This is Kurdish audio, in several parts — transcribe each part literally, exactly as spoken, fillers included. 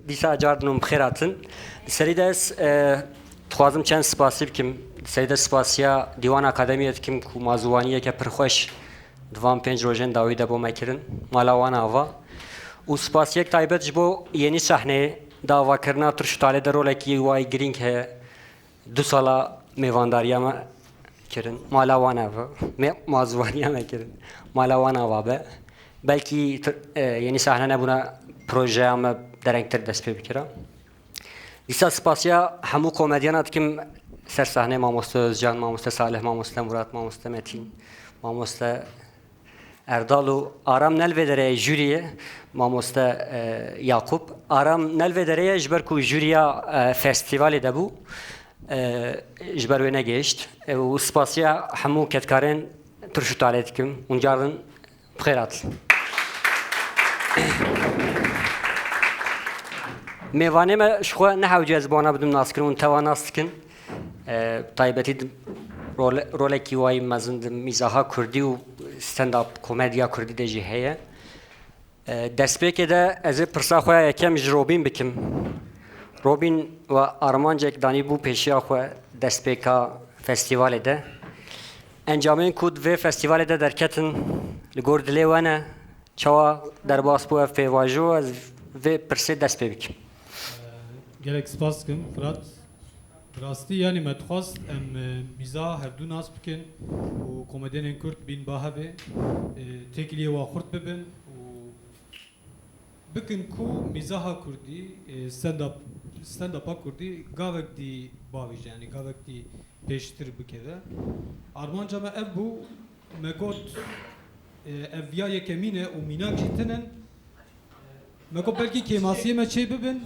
Dîsa cardin hûn bi xêr hatin. Di serî de ez, e, dixwazim çend spasî bikim. Di serî de spasiya Dîwana Akademiyê dikim ku mazûwaniyeke pir xweş di van pênc rojên dawî de bo me kirin. Mala wan ava. Û spasiyek taybet ji bo Yenî Sahneyê di avakirina Tirş û Talê de rolekî wa yî girîng heye. Du sala mêvandariya me kirin. Mala wan ava. Me, mazûwaniya me kirin. Mala wan ava be. Belkî t-, e, Yenî Sahne nebûna projeya me derengtir dest pê bikira. Dîsa spasiya hemû komedyana dikim ser sahnê, Mamoste Özcan, Mamoste Salih, Mamoste Murat, Mamoste Metin, Mamoste Erdal û Aram ne li vê derê ye, jûrî ye, Mamoste, e, Yakup. Aram ne li vê derê ye ji ber ku jûriya, e, festîvalê de bû, e, ji ber wê negihişt. E, û spasiya hemû kedkarên Tirş û Talê dikim. Hûn cardin bi xêr hatin. Mêvanê me ji xwe ne hewce ez bi wana bidim naskirin, hûn tewa nas dikin. E, taybetî di role-, rolekî wayî mezin di mîzaha kurdî û stand-up komediya kurdî de jî heye. E, destpêkê de ez ê pirsa xwe ya yekem ji Robîn bikim. Robîn we armancek danîbû pêşiya xwe destpêka festîvalê de. Encamên ku di vê festîvalê de derketin li gor dilê we ne. Çawa derbas bû ev pêvajo? Ez vê pirsê dest pê bikim. Gelek spas dikim, Firat. Bi rastî, yanî me dixwest em, e, mîza hevdû nas bikin û komedyenên kurd bîn ba hevê, e, têkiliyê wa xurt bibin û bikin ku mîzaha kurdî, e, stand-up, stand-upa kurdî gavek dî bavêje, yanî gavek dî pêştir bikeve. Armanca me ev bû, me got, e, ev ya yekemîn e û mînak jî tinin. Me got belkî kêmasiyê me çê bibin.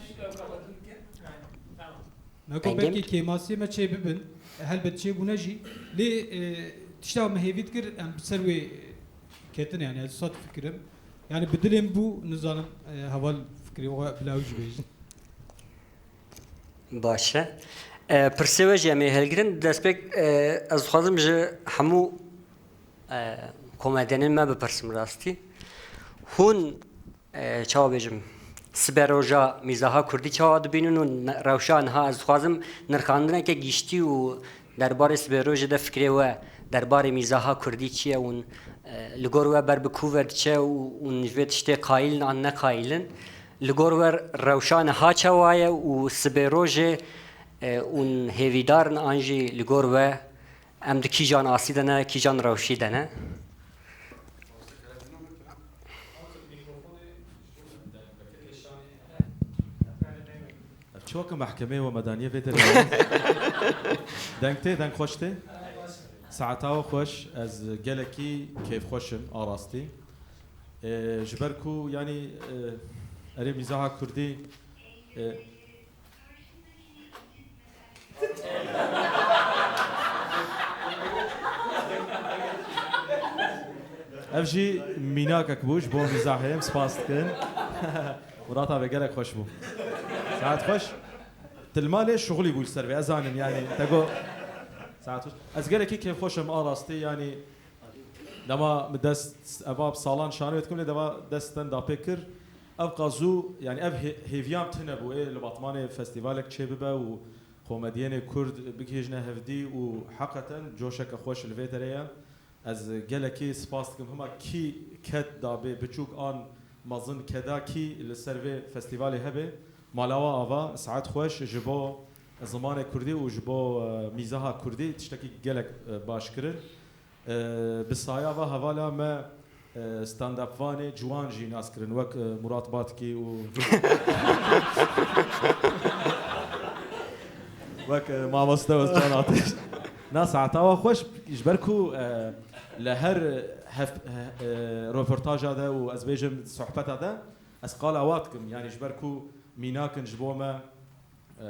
Me got Engin? Belkî kêmasiyê me çê bibin. Helbet çê bûne jî. Lê, e, tişta me hêvî dikir, em bi ser wê ketin, yani ez sat fikirim. Yani bi dilê min bû, nizanim, e, heval fikirê xwe bila wî jî bêjin. Baş e. E, pirsê we jî em ê hilgirin. Destpêk, e, ez dixwazim ji hemû, e, komedyenên me bipirsim rastî. Hûn, e, çawa bêjim, siberoja mîzaha kurdî çawa dibînin û ne-, rewşa niha, ez dixwazim nirxandineke giştî û derbarê siberojê de fikrê we derbarê mîzaha kurdî çi ye û, e, li gor we ber bi ku ve diçe û, û ji vê tiştê qayîl in an ne qayîl in? Li gor we rewşa niha çawa ye û sibê rojê, e, hûn hêvîdar in an jî li gor we em di kîjan asî de ne, kîjan rewşî de ne? Ev çi weke mehkemeyê we me daniye vê derê? Deng tê, deng xweş tê? Saeta we xweş, ez gelekî kêfxweş im, a rastî. E, ji ber ku, yanî, e, erê mîzaha kurdî, e, ev jî mînakek bû ji bo mîzahê, em spas dikin. Murat abi gelek xweş bû. Saet xweş. Tilma lê şixulî bû li ser vê, ez zanim, yanî, te got, saet xweş. Ez gelekî kêfxweş im, a rastî, yanî, Dema min dest, eva bi salan şanê dikim, lê deva dest stand-upê kir. Ev qazû, yani ev hê-, hêviya min tune bû, ê li Batmanê festîvalek çêbibe û komedyenê kurd bigihîjine hevdî û heqeten coşeke xweş li vê derê ye. Ez gelekî spas dikim hema kî ked dabê, biçûk an mezin keda kî li ser vê festîvalê hebe. Mala we ava, saet xweş ji bo zimanê kurdî û ji bo, e, mîzaha kurdî tiştekî gelek, e, baş kirin. E, bi saya va hevala me, e, stand-up vanê ciwan jî nas kirin, wek, e, Murat Batkî û wek, e, Mamoste Özcan Ateş. Na saeta wa xweş, ji ber ku, e, li her heft-, e, e, roportaja de û ez bêjim sohbeta de, ez qala wa dikim, yanî ji ber ku mînak in ji bo me, e,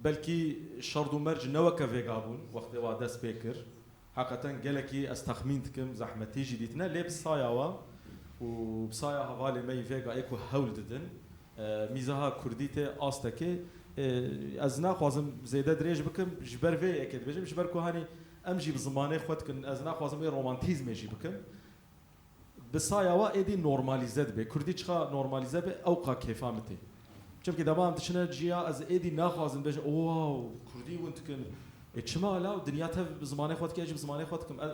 Belkî şerd û merc ne weke vêga bûn wextê wa dest pê kir. Heqeten gelekî ez texmîn dikim, zehmetî jî dîtine, lê bi saya wa û bi saya hevalê me yî vêga ê ku hewl didin, e, mîzaha kurdî tê astekê, e, ez naxwazim zêde dirêj bikim, ji ber vê yekê dibêjim, ji ber ku hanî em jî bi zimanê xwe dikin, ez naxwazim ê romantîzmê jî bikim. Bi saya wa êdî normalîze dibe. Kurdî çiqa normalîze be, ewqa kêfa min tê. Çimkî dema em diçine ciya, ez êdî naxwazim bêjim, "Wow, Kurdî hûn dikin." Ê, çima law? Dinya tev bi zimanê xwe dike, ez jî bi zimanê xwe dikim. E,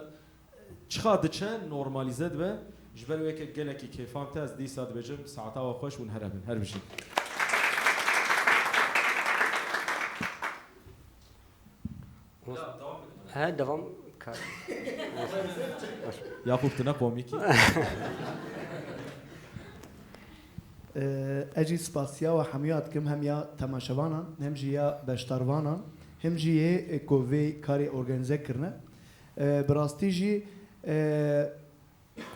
çiqa diçe, normalîze dibe. Ji ber wê yekê gelekî kêfa min tê, ez dîsa dibêjim, saeta we xweş, hûn here bin. Her bijîn. He, devam kar. Yakup, tu ne komîk î? Ee, ez jî spasiya we hemiya dikim, hem ya temaşevanan, hem jî ya beşdarvanan, hem jî yê, e, ku vê karê organîze kirine. Ee, bi rastî jî, e,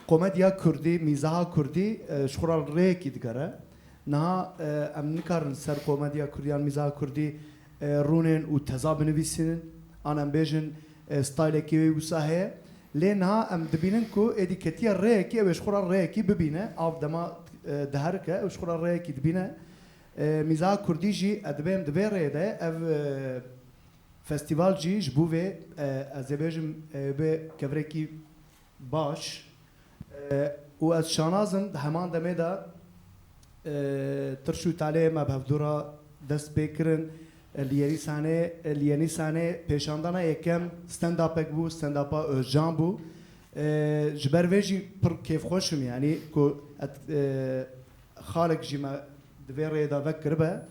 Komedya kurdî, mîzaha kurdî, e, ji xwe re rêyekî digere. Niha, e, em nikarin ser komedya kurdî yan mîzaha kurdî, e, rûnên û teza binivîsînin, an em bêjin, e, staylekî wê wisa heye. Lê niha em dibînin ku êdî ketiye rêyekî, ew ê ji xwe re rêyekî bibîne, av dema, e, diherike, ew ji xwe re rêyekî dibîne. E, mîzaha kurdî jî, e, dibêm di vê rêyê de, ev, e, festîval jî ji bo vê, e, ez ê bêjim, e, bê kevirekî baş. E, û ez şanaz im di heman demê de, e, tirş û taleyê me bi hevdû re dest pê kirin. E, li Yenîsanê, e, li Yenîsanê pêşandana yekem stand-upek bû, stand-upa Özcan bû. E, ji ber vê jî pir kêfxweş im, yanî ku et, e, xalek jî me di vê rêyê de vekiribe.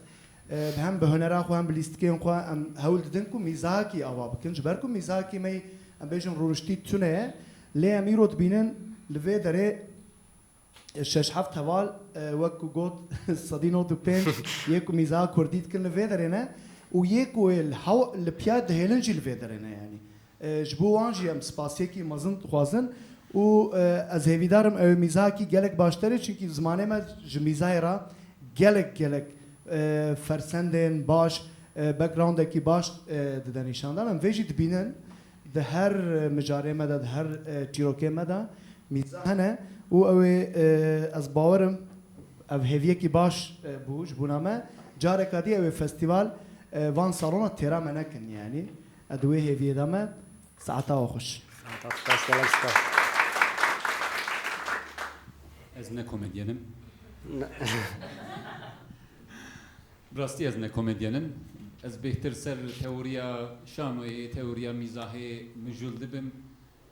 E, hem bi hunera xwe hem bi lîstikên xwe em hewl didin ku mîzahekî ava bikin. Ji ber ku mîzahekî me yî, em bêjin, rûniştî tune ye. Lê em îro dibînin li vê derê, e, şeş heft heval, e, wek ku got, sedî nod û pênc yê ku mîzaha kurdî dikin li vê derê ne û yê ku ê li hew-, li piya dihêlin jî li vê derê ne, yanî. E, ji bo wan jî em spasiyekî mezin dixwazin û, e, ez hêvîdar im ew ê mîzahekî gelek baştir e, çimkî zimanê me ji mîzahê re gelek, gelek, e, fersendên baş, e, backgroundekî baş, e, dide nîşandan. Em vê jî dibînin di her, e, mijarê me de, di her, e, çîrokê me de mîzah hene û ew ê, e, ez bawer im ev hêviyekî baş, e, bû ji bona me. Careka dî ew ê festîval, e, van salona têra me nekin, yanî. Ez di wê hêviyê de me. Saeta we xweş. Saeta spas, gelek spas. Ez ne komedyen im. Ne. Bi rastî ez ne komedyen im. Ez bêhtir ser teoriya şanoyê, teoriya mîzahê mijûl dibim.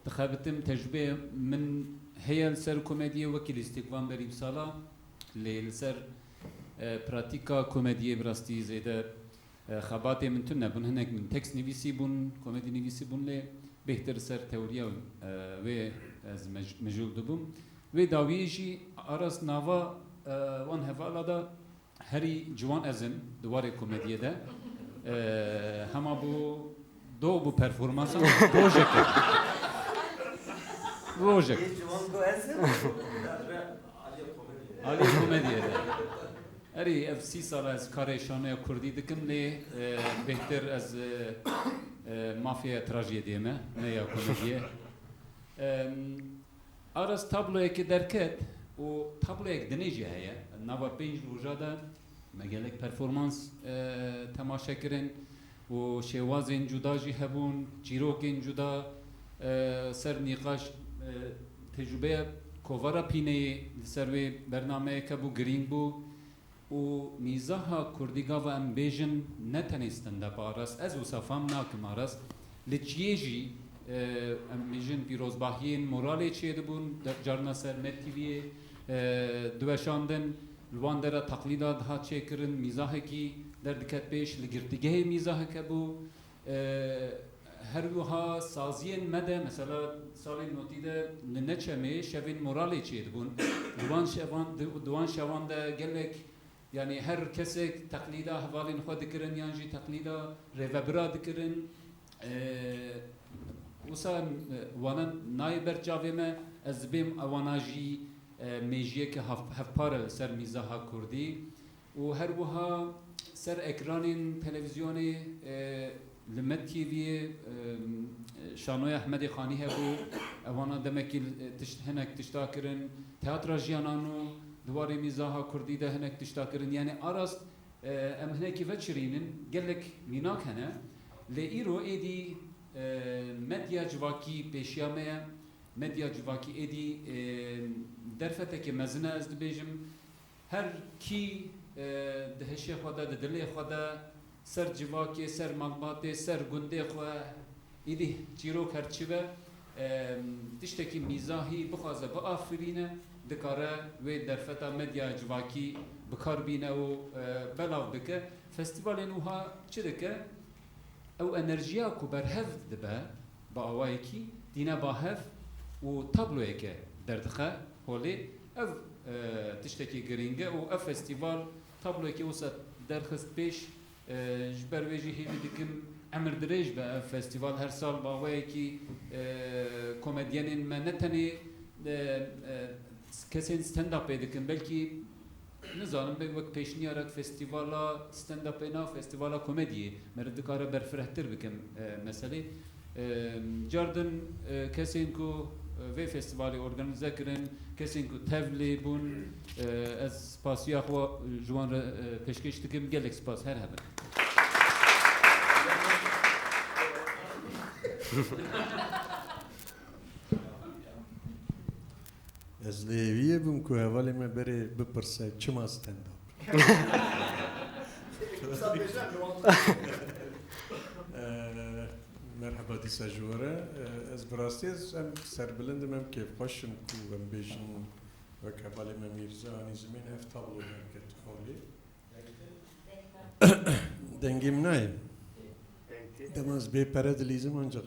Dixebitim, tecrûbeyê min heye li ser komediyê wekî lîstikvan berî sala, lê li ser, e, pratîka komediyê bi rastî zêde, e, xebatê min tune bûn. Hinek min tekst nivîsî bûn, komedî nivîsî bûn, lê bêhtir li ser teoriya, e, wê ez mej-, mijûl dibûm. Wê dawiyê jî Aras nava, e, wan hevala da herî ciwan ez im di warê komediyê de. E, hema bû do bû performansa rojek e. Rojek. Yê ciwan ku ez im. Alî komediyê de. Erê, ev sî sal ez karê şanoya kurdî dikim, lê, e, bêhtir ez, e, e, mafya trajyediyê me, ne ya komediyê. Em, Aras tabloyekê derket û tabloyek dinê jî heye. Nava pênc roja de me gelek performans, e, temaşe kirin û şêwazên cuda jî hebûn, çîrokên cuda, e, ser nîqaş, e, tecrûbeya kovara pîneyê li ser wê bernameyeke bû, girîng bû. Û mîzaha kurdî gava em bêjin ne tenê stand-up Aras, ez wisa fam nakim Aras, li çiyê jî, e, em bêjin pîrozbahiyên moralê çêdibûn, de-, carna ser Med T V'yê, e, diweşandin, li wan dera teqlîda dihat çêkirin, mîzahekî derdiket pêş, li girtîgehê mîzaheke bû. Ee, her wiha saziyên me de, mesela salên notî de li Neçemê şevên moralê çêdibûn. Di wan şevan, di, di wan şevan de gelek, yanî her kesek teqlîda hevalên xwe dikirin yan jî teqlîda rêvebira dikirin. Ee, wisa, e, wana nayê ber çavê me, ez dibêm ewana jî, e, mêjiyeke hev-, hevpar e li ser mîzaha kurdî. Û her wiha ser ekranên televîzyonê, e, li Med T V'yê, e, şanoya Ehmedê Xanî hebû. Ewana demekî, e, tişt, hinek tişta kirin. Teatra Jiyan Ano di warê mîzaha kurdî de hinek tişta kirin. Yanî Aras, e, em hinekî veçirînin, gelek mînak hene. Lê îro êdî, e, medya civakî pêşiya me ye. Medya civakî êdî, e, derfetekê mezin e, ez dibêjim. Her kî, e, di hişê xwe de, di dilê xwe de, ser civakê, ser malbatê, ser gundê xwe, êdî çîrok her çi be, e, tiştekî mîzahî bixwaze biafirîne, dikare wê derfeta medya civakî bi kar bîne û, e, belav bike. Festîvalên wiha çi dike? Ew enerjiya ku berhev dibe, bi awayekî dîne ba hev û tabloyeke derdixe holê. Ev, e, tiştekî girîng e û ev festîval tabloyekê wisa derxist pêş. E, ji ber wê jî hêvî dikim emir dirêj be ev festîval. Her sal bi awayekî, e, komedyenên me ne tenê, e, e, kesên stand-upê dikin, belkî nizanim, belkî wek pêşniyarek festîvala stand-upê na, festîvala komediyê meriv dikare berfirehtir bikim, e, meselê. E, car din, e, kesên ku, e, vê festîvalê organîze kirin, kesên ku tevlî bûn, e, ez spasiya xwe ji wan re, e, pêşkêş dikim. Gelek spas, her hebin. Ez li hêviyê bûm ku hevalê me berê bipirse, çima stand-up? Eee, merheba dîsa ji we re. Eee, ez bi rastî ez em serbilind im, em kêfxweş in ku em bêjin wek hevalê me Mîrze anî zimên ev tablo derket holê. Dengê min nayê. Dema ez bê pere dilîzim ancaq.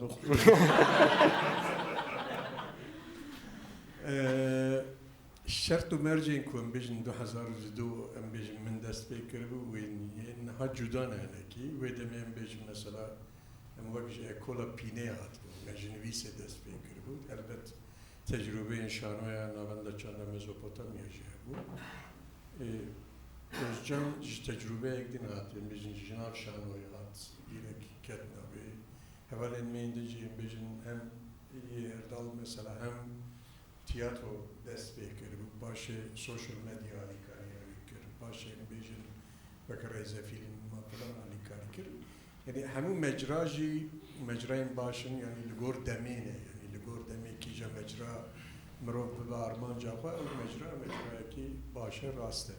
Eee, şert û mercên ku em bêjin du hezar û du em bêjin min dest pê kiribû, wê niha cuda ne hinekî. Wê demê em bêjin mesela em wek ji ekola pînê hatibûn, me ji nivîsê dest pê kiribû. Helbet tecrûbeyên şanoya navenda çanda Mezopotamya jî hebû. Ê, Ozcan ji tecrûbeyek din hat, em bêjin ji nav şanoyê hat, bîrek ket navê. Hevalên me yên din jî em bêjin hem Îliyê Erdal mesela hem tiyatro dest pê kiribû, paşê social medya alîkariya wî kir, paşê em bêjin wek rêzefîlm ma filan alîkarî kir. Yanî hemû mecra jî mecrayên baş in, yanî li gor demê ne, yanî li gor demê kîja mecra mirov bibe armanca xwe, ew mecra mecrayekî baş e, rast e.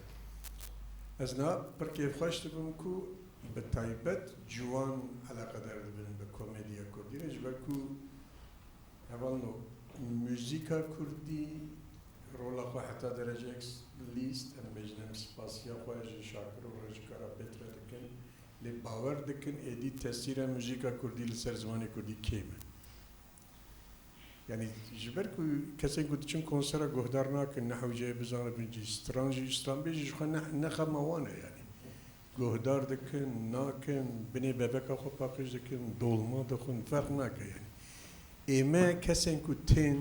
Ez niha pir kêfxweş dibim ku bi taybet ciwan eleqedar dibin bi komediya kurdî re, ji ber ku hevalno muzîka kurdî rola xwe heta dereceyek lîst, em bêjin em spasiya xwe ji Şakir û Rêjikara Pêtre dikin. Lê bawer dikin êdî tesîra muzîka kurdî li ser zimanê kurdî kêm e. Yanî ji ber ku kesên ku diçin konsera guhdar nakin, ne hewce ye bizanibin cî, stran jî, stranbêj jî ji xwe ne, ne xema wan e yanî. Guhdar dikin, nakin, binê bebeka xwe paqij dikin, dolma dixwin, ferq nake yanî. Ê me kesên ku tên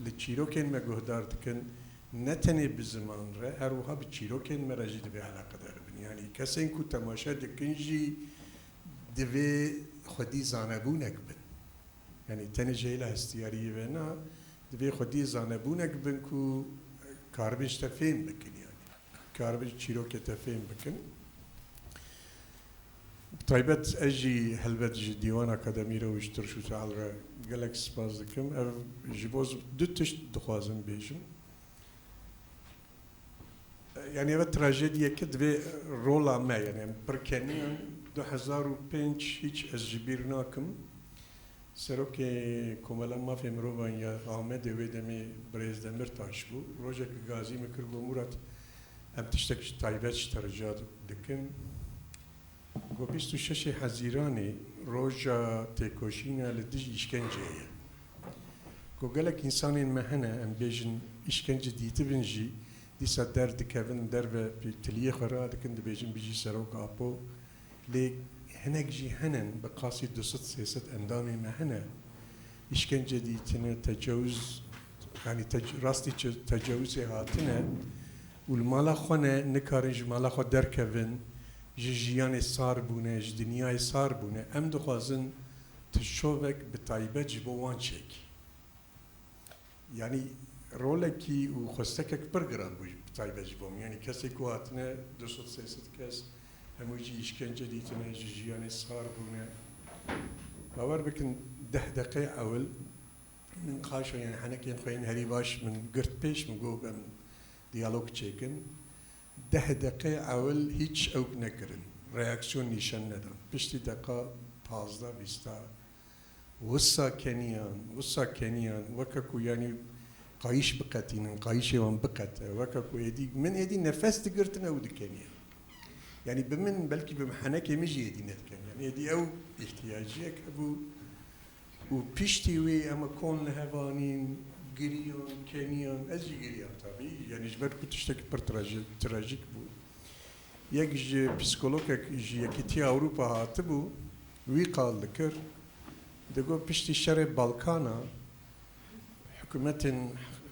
li çîrokên me guhdar dikin, ne tenê bi ziman re, her wiha bi çîrokên me re jî divê eleqedar bin. Yanî kesên ku temaşe dikin jî divê xwedî zanebûnek bin. Yanî tenê ji hêla hestiyariyê ve na, divê xwedî zanebûnek bin ku karibin ji te fêm bikin yanî. Karibin çîrokê te fêm bikin. Bi taybet ez jî helbet ji Dîwana Akademî re û ji Tirş û Teal re gelek spas dikim. Ev ji bo z-, du tişt dixwazim bêjim. Yanî ev trajediyeke divê rola me, yanî em pir keniyan, du hezar û pênc hiç ez ji bîr nakim. Serokê Komela Mafê Mirovan ya Amedê wê demê birêz Demirtaş bû. Rojek gazî min kir, got, Murat, em tiştek ji taybet ji te rica dikin. Got, bîst û şeşê Hezîranê roja têkoşîna li dijî îşkenceyê ye. Got, gelek însanên me hene, em bêjin îşkence dîtibin jî, dîsa derdikevin derve pê tiliyê xwe radikin, dibêjin bijî Serok Apo. Lê hinek jî hene, bi qasî du sed sê sed endamên me hene, îşkence dîtine, tecawuz, yanî tec-, rastî çi-, tecawuzê hatine û li mala xwe ne, nikarin ji mala xwe derkevin, ji jiyanê sar bûne, ji dinyayê sar bûne. Em dixwazin tu şovek bi taybet ji bo wan çêkî. Yanî rolekî û xwestekek pir giran bû bi taybet ji bo min. Yanî kesê ku hatine du sed sê sed kes, hemû jî îşkence dîtine, ji jiyanê sar bûne. Bawer bikin, deh deqeyê ewil Min qaşo, yani henekên xwe yên herî baş min girt pêş, min got em diyalog çêkin. Deh deqe ewil hiç ewk nekirin. Reaksiyon nîşan nedan. Piştî deqa pazdeh bîsta wisa keniyan, wisa keniyan, weke ku yani qayîş biqetînin, qayîşê wan biqete, weke ku êdî, min êdî nefes digirtin ew dikeniyan. Yani bi min, belkî bi henekê min jî êdî nediken. Yani êdî ew îhtiyaciyek hebû. Û piştî wê em kon li hev anîn, giriyan, keniyan. Ez jî giriyan tabî. Yani ji ber ku tiştekî pir traji-, trajîk bû. Yek ji psîkologek ji Yekîtiya Ewropa hatibû, wî qal dikir. Digot piştî şerê Balkana, hikûmetên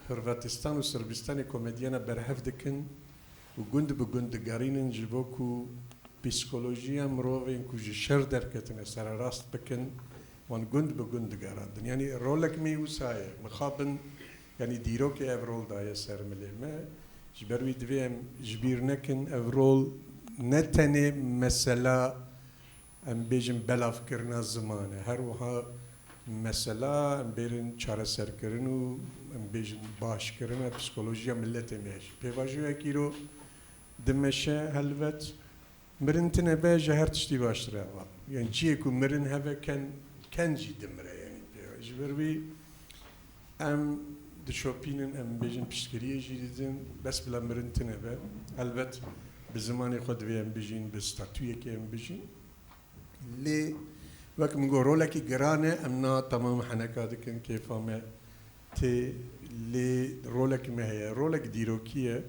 Hırvatistan û Sırbistanê komedyana berhev dikin û gund bi gund digerînin ji bo ku psîkolojiya mirovên ku ji şer derketine sererast bikin, wan gund bi gund digerandin. Yanî rolek me wisa ye. Mixabin, yanî dîrokê ev rol daye ser milê me. Ji ber wî divê em ji bîr nekin, ev rol ne tenê mesela, em bêjin, belavkirina ziman e. Her wiha mesela em bêrin çareserkirin û em bêjin başkirina psîkolojiya miletê me ye jî. Pêvajoyek îro dimeşe helbet. Mirin tine be, ji her tiştî baştir e ava. Yani ciyê ku mirin hebe ken, ken jî dimire yani. Ji ber wî em dişopînin, em bêjin piştgiriyê jî didin, bes bila mirin tine be. Helbet bi zimanê xwe divê em bijîn, bi statuyekê em bijîn. Lê wek min got, rolekî giran e, em na temam heneka dikin, kêfa me tê, lê rolek me heye, rolek dîrokî ye.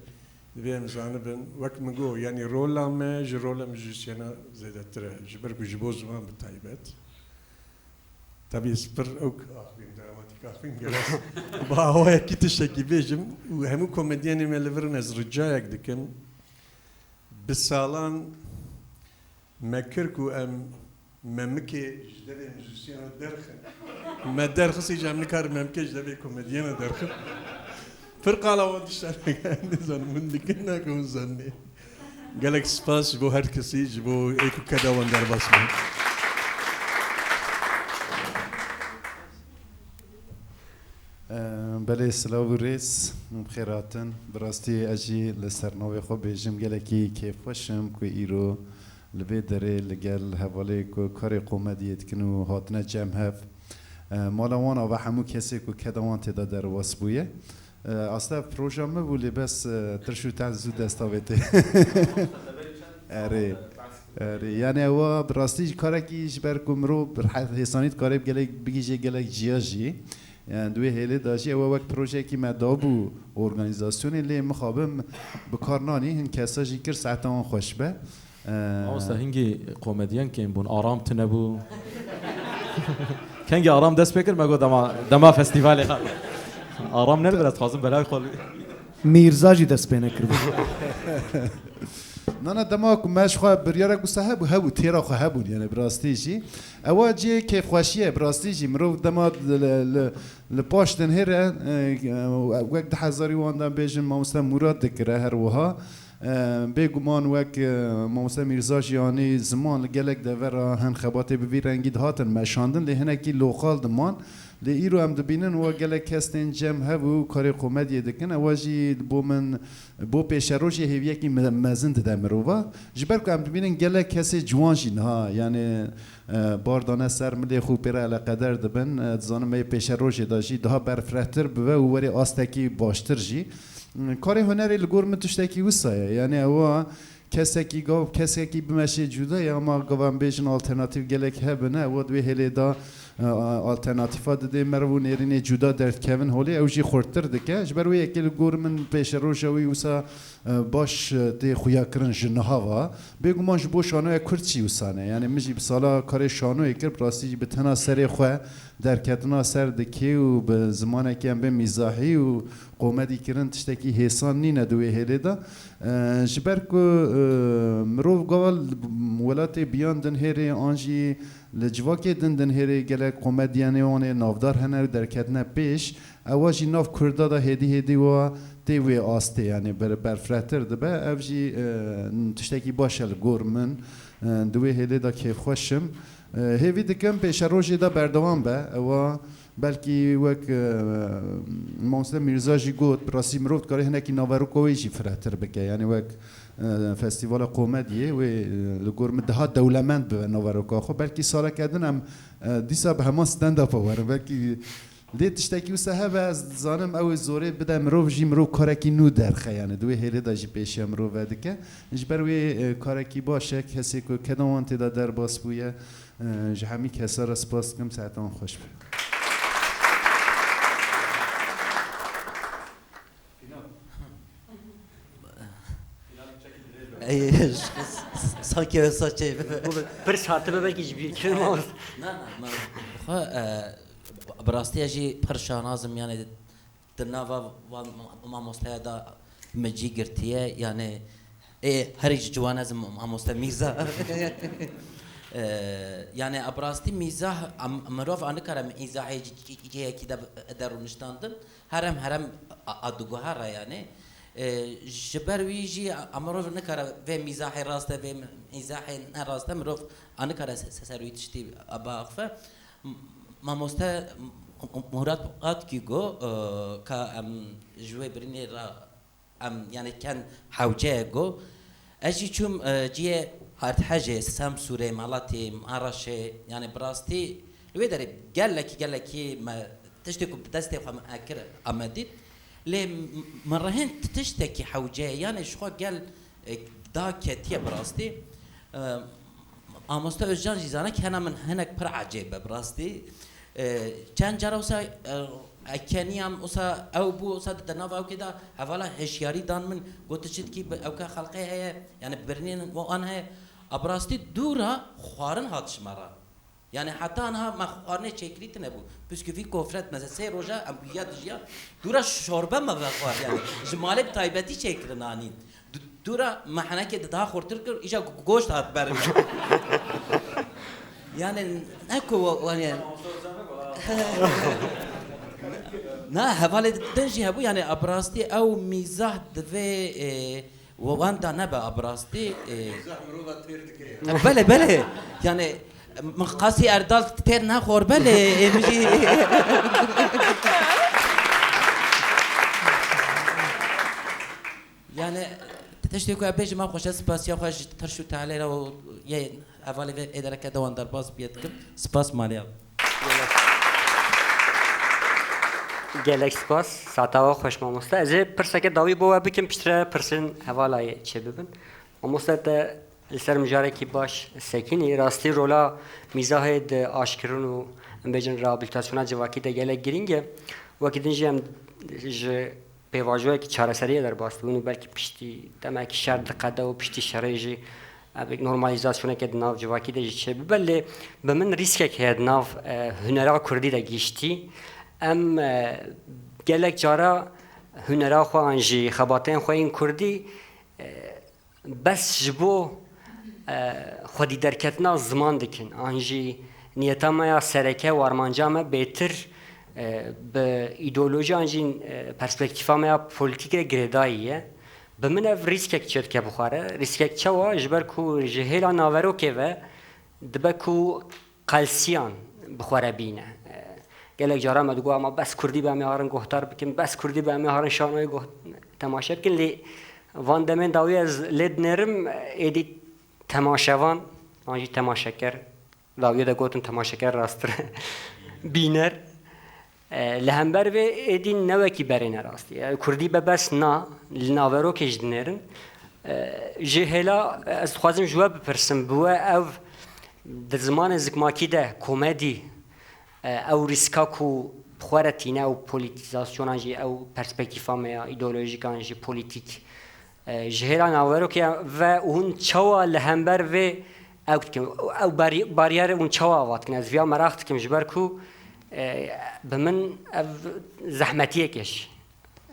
Divê em zanibin, wek min got, yanî rola me ji rola muzîsyena zêdetir e, ji ber ku ji bo ziman bi taybet. Tabî ez pir ew axivîm, dramatîk axivîm, gelek bi awayekî tiştekî bêjim û hemû komedyenê me li vir in, ez ricayek dikim. Bi salan me kir ku em memikê ji devê muzîsyena derxin. Me derxistî jî em nikarin memikê ji devê komedyena derxin. Pir qala wan tişta neke, nizanim hûn dikin, nake hûn zanî. Gelek spas ji bo her kesî, ji bo ê ku keda wan derbas bû. Belê, silav û rêz, hûn bi xêr hatin. Bi rastî ez jî li ser navê xwe bêjim, gelekî kêfxweş im ku îro li vê derê li gel hevalê ku karê komediyê dikin û hatine cem hev. Mala wan ava hemû kesê ku keda wan tê de derbas bûye. Aslında proja min bû, lê bes, tirş û ten zû dest avêtê. Erê. Erê, yani ewa bi rastî jî karekî ji ber ku mirov bi rehet hêsanî dikarê gelek bigihîje gelek ciya jî. Yani di wê hêlê de jî ewa wek projeyekî me dabû organîzasyonê, lê mixabin bi kar nanî, hin kesa jî kir saeta wan xweş be. Ee, Mamoste, hingî komedyen kêm bûn, Aram tune bû. Kengî Aram dest pê kir, me got dema, dema festîvalê. Aram ne li vir, ez dixwazim belayê xwe li Mîrza jî dest pê nekiribû. Na, na, dema ku me ji xwe biryarek wisa hebû, hebû, têra xwe hebûn, yani bi rastî jî. Ewa cihê kêfxweşî ye, bi rastî jî. Mirov dema li, li, li, li paş dinhêre, e, e, wek di hezarî wan de bêjin, mamoste Mûrat dikire her wiha. E, bêguman wek, e, mamoste Mîrza jî anî ziman li gelek devera hin xebatê bi vî rengî dihatin meşandin, lê hinekî loqal diman. Lê îro em dibînin wa gelek kes tên cem hev û karê komediyê dikin. Ewa jî bo min, bo pêşerojê hêviyekî me-, mezin dide mirova. Ji ber ku em dibînin gelek kesê ciwan jî niha, yani, e, bar dane ser milê xwe, pê re eleqeder dibin. E, dizanim me yê pêşerojê de jî daha berfirehtir bibe û werê astekî baştir jî. Karê hunerê li gor min tiştekî wisa ye. Yani ewa kesekî gav, kesekî bimeşê cuda ye, ama gav em bêjin alternatîf gelek hebin. Ewa di wê hêlê de, e, alternatîfa didê meriv û nêrînê cuda derdikevin holê, ew jî xurttir dike. Ji ber wê yekê li gor min pêşeroja wî wisa, e, baş, e, tê xuyakirin ji niha ve. Bêguman ji bo şanoya kurd jî wisa ne. Yani min jî bi sala karê şanoyê kir, bi rastî jî bi tena serê xwe derketina ser dikê û bi zimanekî em bê mîzahî û komedî kirin tiştekî hêsan nîne di wê hêlê de. E, ji ber ku, e, mirov gava li welatê biyan dinhêrê an jî li civakê din dinhêrê gelek komedyenê wan ê navdar hene û derketine pêş, ewa jî nav Kurda de hêdî hêdî wa tê wê astê, yani ber-, berfirehtir dibe. Ev jî, e, tiştekî baş e li gor min. E, di wê hêlê de kêfxweş im. E, hêvî dikim pêşerojê de berdewam be. Ewa Belkî wek, e, Mamoste Mîrza jî got, bi rastî mirov dikare hinekî naveroka wê jî firehtir bike. Yanî wek, e, Festîvala Komediyê wê, e, li gor min daha dewlemend bibe naveroka xwe. Belkî saleke din em, e, dîsa bi heman stand-upa werin. Belkî lê tiştekî wisa hebe, ez dizanim ew ê zorê bide mirov jî mirov karekî nû derxe. Yanî di wê hêlê de jî pêşiya mirov vedike. Ji ber wê, e, karekî baş e, kesê ku keda wan tê de derbas bûye, e, ji hemî kesa re spas dikim, saetan xweş be. Ey, sanki wê saçê bibe. Pirs hatibe belkî ji bîr kirma. Na, na, na. Xwe, e, bi rastî ez jî pir şanaz im, yanî di nava van mamosteya da min cî girtiye, yanî ê herî ji ciwan ez im mamoste Mîza. E, yanî bi rastî mîzah, em, mirov anikare em îzahê cî-, cî-, cî-, cihekî de, de rûniştandin. Herem herem a, a diguhere yanî. E, ji ber wî jî a, a mirov nikare vê mîzahê rast e, vê mîzahê ne rast e, mirov anikare se-, se-, ser wî tiştî a biaxife. M-, mamoste M-, M-, Murat Atkî got, e, ka em ji wê birînê re em, yanî ken hewce ye got. Ez jî çûm, e, ciyê Erdhejê, Semsûrê, Meletî, Meraşê, yanî bi rastî li wê derê gelekî, gelekî me tiştê ku bi destê xwe min ekir, em me dît. Lê m-, min rehên tiştekî hewce ye, yanî ji xwe gel, e, da ketiye bi rastî. E, Mamoste Özcan jî zane kena min hinek pir ecêb e bi rastî. E, çend cara wisa, e, e, keniyam wisa ew bû, wisa di nava ewkê de hevala hişyarî dan min, got, "Tu çi dikî, bi ewke xelqê heye, yanî birînên wan heye." A bi rastî dûra xwarin hat ji me re. Yanî heta niha me xwarinê çêkirî tune bû. Bisküvî, kofret, mesela sê roja em ya dijiya, dûra şorbe me vexwar yanî. Ji malê bi taybetî çêkirin anîn. Du-, dûra me henekê di daha xurtir kir, îja go-, goşt hat ber. Yanî ne ku wa-, wa-, yanî. Na, hevalê din jî hebû, yanî a bi rastî ew mîzah divê, e, wa-, wenda nebe a bi rastî, e. Mîzah mirova têr dike ya. Belê, belê. Yanî, min qasî Erdal têr nexwar, belê, e, min jî. Yanî, tiştê ku ez bêjim, em xweşe spasiya xwe ji tirş û telê re û yê hevalê vê êdereke de wan derbas bûye dikim. Spas maliya. Gelek spas, saeta we xweş mamoste. Ez ê pirseke dawî bo we bikim, piştre pirsên hevalayê çêbibin. Mamoste te li ser mijarekî baş sekînî, rastî rola mîzahê di aşkirin û, em bêjin, rehabilitasyona civakî de gelek girîng e. Wekî din jî em ji pêvajoyekî çareseriyê derbas dibin û belkî piştî demekî şer diqede û piştî şerê jî ev normalîzasyoneke di nav civakî de jî çêbibe, lê bi min rîskek heye di nav, e, hunera kurdî de giştî. Em, e, gelek cara hunera xwe an jî xebatên xwe yên kurdî, e, bes ji bo, e, xwedî derketina ziman dikin, an jî niyeta me ya sereke û armanca me bêtir, e, bi îdeoloji an jî, e, perspektîfa me ya polîtîk re girêdayî ye. Bi min ev rîskek çêdike bi xwe re. Rîskek çawa? Ji ber ku ji hêla naverokê ve dibe ku qelsiyan bi xwe re bîne. E, gelek cara me digot, "Ama bes kurdî be, em ê herin guhdar bikin, bes kurdî be, em ê herin şanoyê guh-, temaşe bikin." Lê van demên dawî ez lê dinêrim, êdî temaşevan, an jî temaşeker, dawiyê de gotin temaşeker rasttir e, bîner. E, li hember vê êdî ne wekî berê ne rastî. E, kurdî be bes na, li naverokê jî dinêrin. E, ji hêla, e, ez dixwazim ji we bipirsim, bi we ev di zimanê zikmakî de komedî, e, ew rîska ku bi xwe re tîne, ew polîtîzasyona jî, ew perspektîfa me ya îdeolojîk an jî polîtîk, e, ji hêla naverokê ve hûn çawa li hember vê ew dikin? Ew barî-, bariyerê hûn çawa ava dikin? Ez viya meraq dikim, ji ber ku, e, bi min ev zehmetiyek e jî.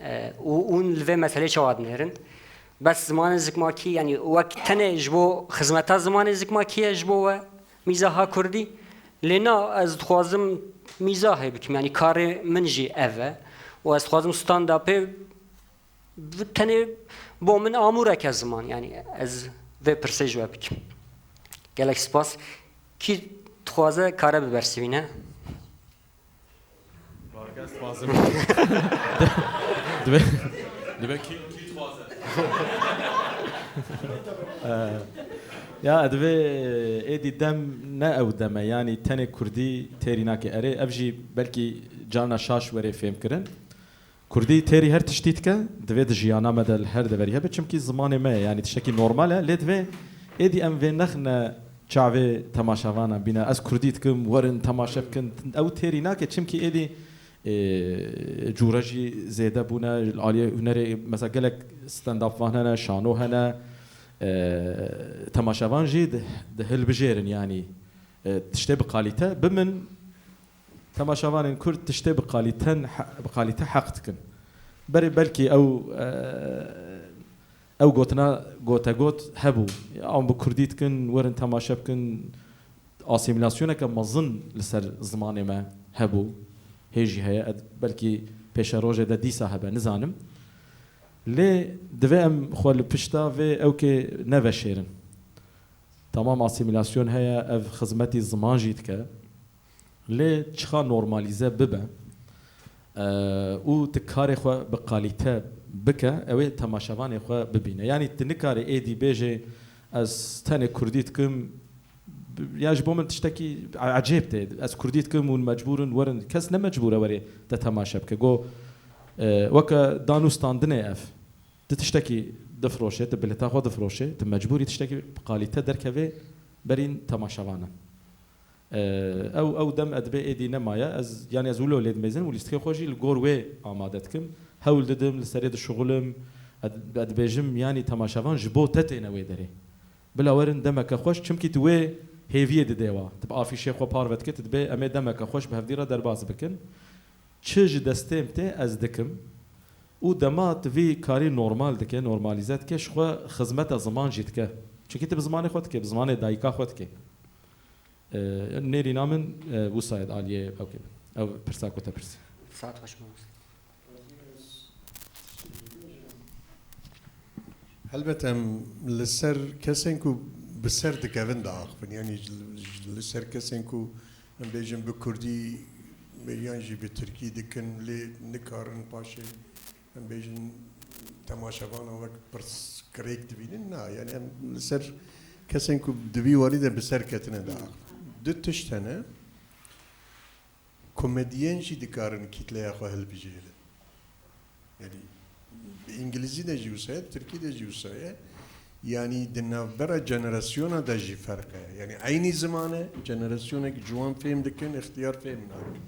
E, û hûn li vê meselê çawa dinêrin? Bes zimanê zikmakî, yanî wek tenê ji bo xizmeta zimanê zikmakî ye ji bo we mîzaha kurdî? Lê na, ez dixwazim mîzahê bikim, yanî karê min jî ev e. Û ez dixwazim stand-upê bi tenê bo min amûreke ziman, yanî ez vê pirsê ji we bikim. Gelek spas. Kî dixwaze kare bibersivîne. Dixwazim. Divê, divê kî, kî dixwaze? Ee, ya divê êdî dem ne ew dem e, yanî tenê kurdî têrî nake. Erê, ev jî belkî carna şaş were fêmkirin. Kurdî têrî her tiştî dike, divê di jiyana me de li her deverî hebe, çimkî zimanê me ye, yanî tiştekî normal e, lê divê êdî em vê nexine çavê temaşevanan bîne. Ez kurdî dikim, werin temaşe bikin. Ew têrî nake, çimkî êdî, e, cûre jî zêde bûne, li aliyê hunerê, mesela gelek stand-up van hene, şano hene, e, temaşevan jî di, di hilbijêrin, yanî, e, tiştê bi kalîte. Bi min, temaşevanên kurd tiştê bi qalîten he-, bi qalîte heq dikin. Berê belkî ew, e, ew gotina gotegot hebû. Em bi kurdî dikin, werin temaşe bikin. Asîmîlasyoneke mezin li ser zimanê me hebû. Hê jî heye, ed-, belkî pêşerojê de dîsa hebe, nizanim. Lê divê em xwe li pişta vê ewkê neveşêrin. Tamam, asîmîlasyon heye, ev xizmetî ziman jî dike. Lê çiqa normalîze bibe, e, û tu karê xwe bi kalîte bike, ew ê temaşevanê xwe bibîne. Yanî tu nikarê êdî bêjê, ez tenê kurdî dikim, b-, ya ji bo min tiştekî e-, ecêb tê. Ez kurdî dikim û mecbûr in werin. Kes ne mecbûr e werê te temaşe bike. Go, e, weke dan û standinê ev. Tu tiştekî difiroşê, tu bileta xwe difiroşê, tu mecbûrî tiştekî bi kalîte derkevê berîn temaşevanan. Ee, ew, ew dem edibê êdî nemaye. Ez, yanî ez wilo lê dimêzim û lîstikê xwe jî li gor wê amade dikim. Hewl didim, li serê dişuxilim, ed-, edibêjim, yanî temaşevan ji bo te têne wê derê. Bila werin demeke xweş, çimkî tu wê hêviyê didê wa. Tu bi afîşê xwe parve dikî, tu dibê em ê demeke xweş bi hevdî re derbas bikin. Çi ji destê min tê ez dikim û dema tu vî karî normal dike, normalîze dike, ji xwe xizmeta ziman jî dike. Çimkî tu bi zimanê xwe dike, bi zimanê dayika xwe dike. Ee, nêrîna min, e, wisa ye di aliyê ew kê. Ew pirsa ku te pirsî. Saet xweş mamoste. Helbet em li ser kesên ku bi ser dikevin diaxivin. Yanî ji, ji, li ser kesên ku em bêjin bi kurdî yan jî bi tirkî dikin, lê nikarin paşê em bêjin temaşevanan wek pirsgirêk dibînin. Na, yanî em li ser kesên ku di vî warî de bi ser ketine diaxivin. Du tişt hene. Komedyen jî dikarin kîtleya xwe hilbijêrin. Yanî bi îngilîzî de jî wisa ye, bi tirkî de jî wisa ye. Yanî di navbera jenerasyona de jî ferq heye. Yanî eynî ziman e, jenerasyonek ciwan fêm dikin, ixtiyar fêm nakin.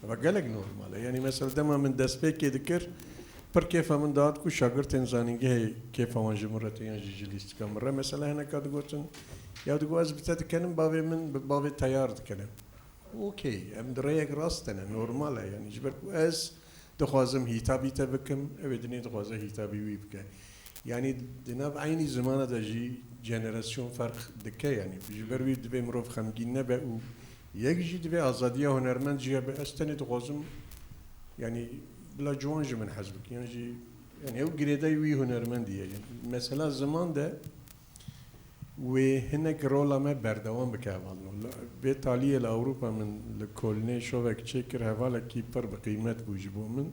Eva gelek normal e. Yanî mesela dema min destpêkê dikir, pir kêfa min dihat ku şagirtên zanîngehê kêfa wan ji min re tê yan jî ji lîstika min re. Mesela hineka digotin, ya digot ez bi te dikenim, bavê min bi bavê teyar dikenim. Okey, em di rêyek rast de ne, normal e, yanî ji ber ku ez dixwazim hîtabî te bikim, ew ê dinê dixwaze hîtabî wî bike. Yanî di nav eynî zimana de jî jenerasyon ferq dike, yanî ji ber wî divê mirov xemgîn nebe û yek jî divê azadiya hunermend jî hebe, ez tenê dixwazim, yanî bila ciwan ji min hez bikin, yan jî, yanî ew girêdayî wî hunermendî ye. Mesela ziman de Wê hinek rola me berdewam bike hevalno. Li, vê taliyê li Ewropa min li Kolnê şovek çêkir, hevalekî pir bi qîmet bû ji bo min.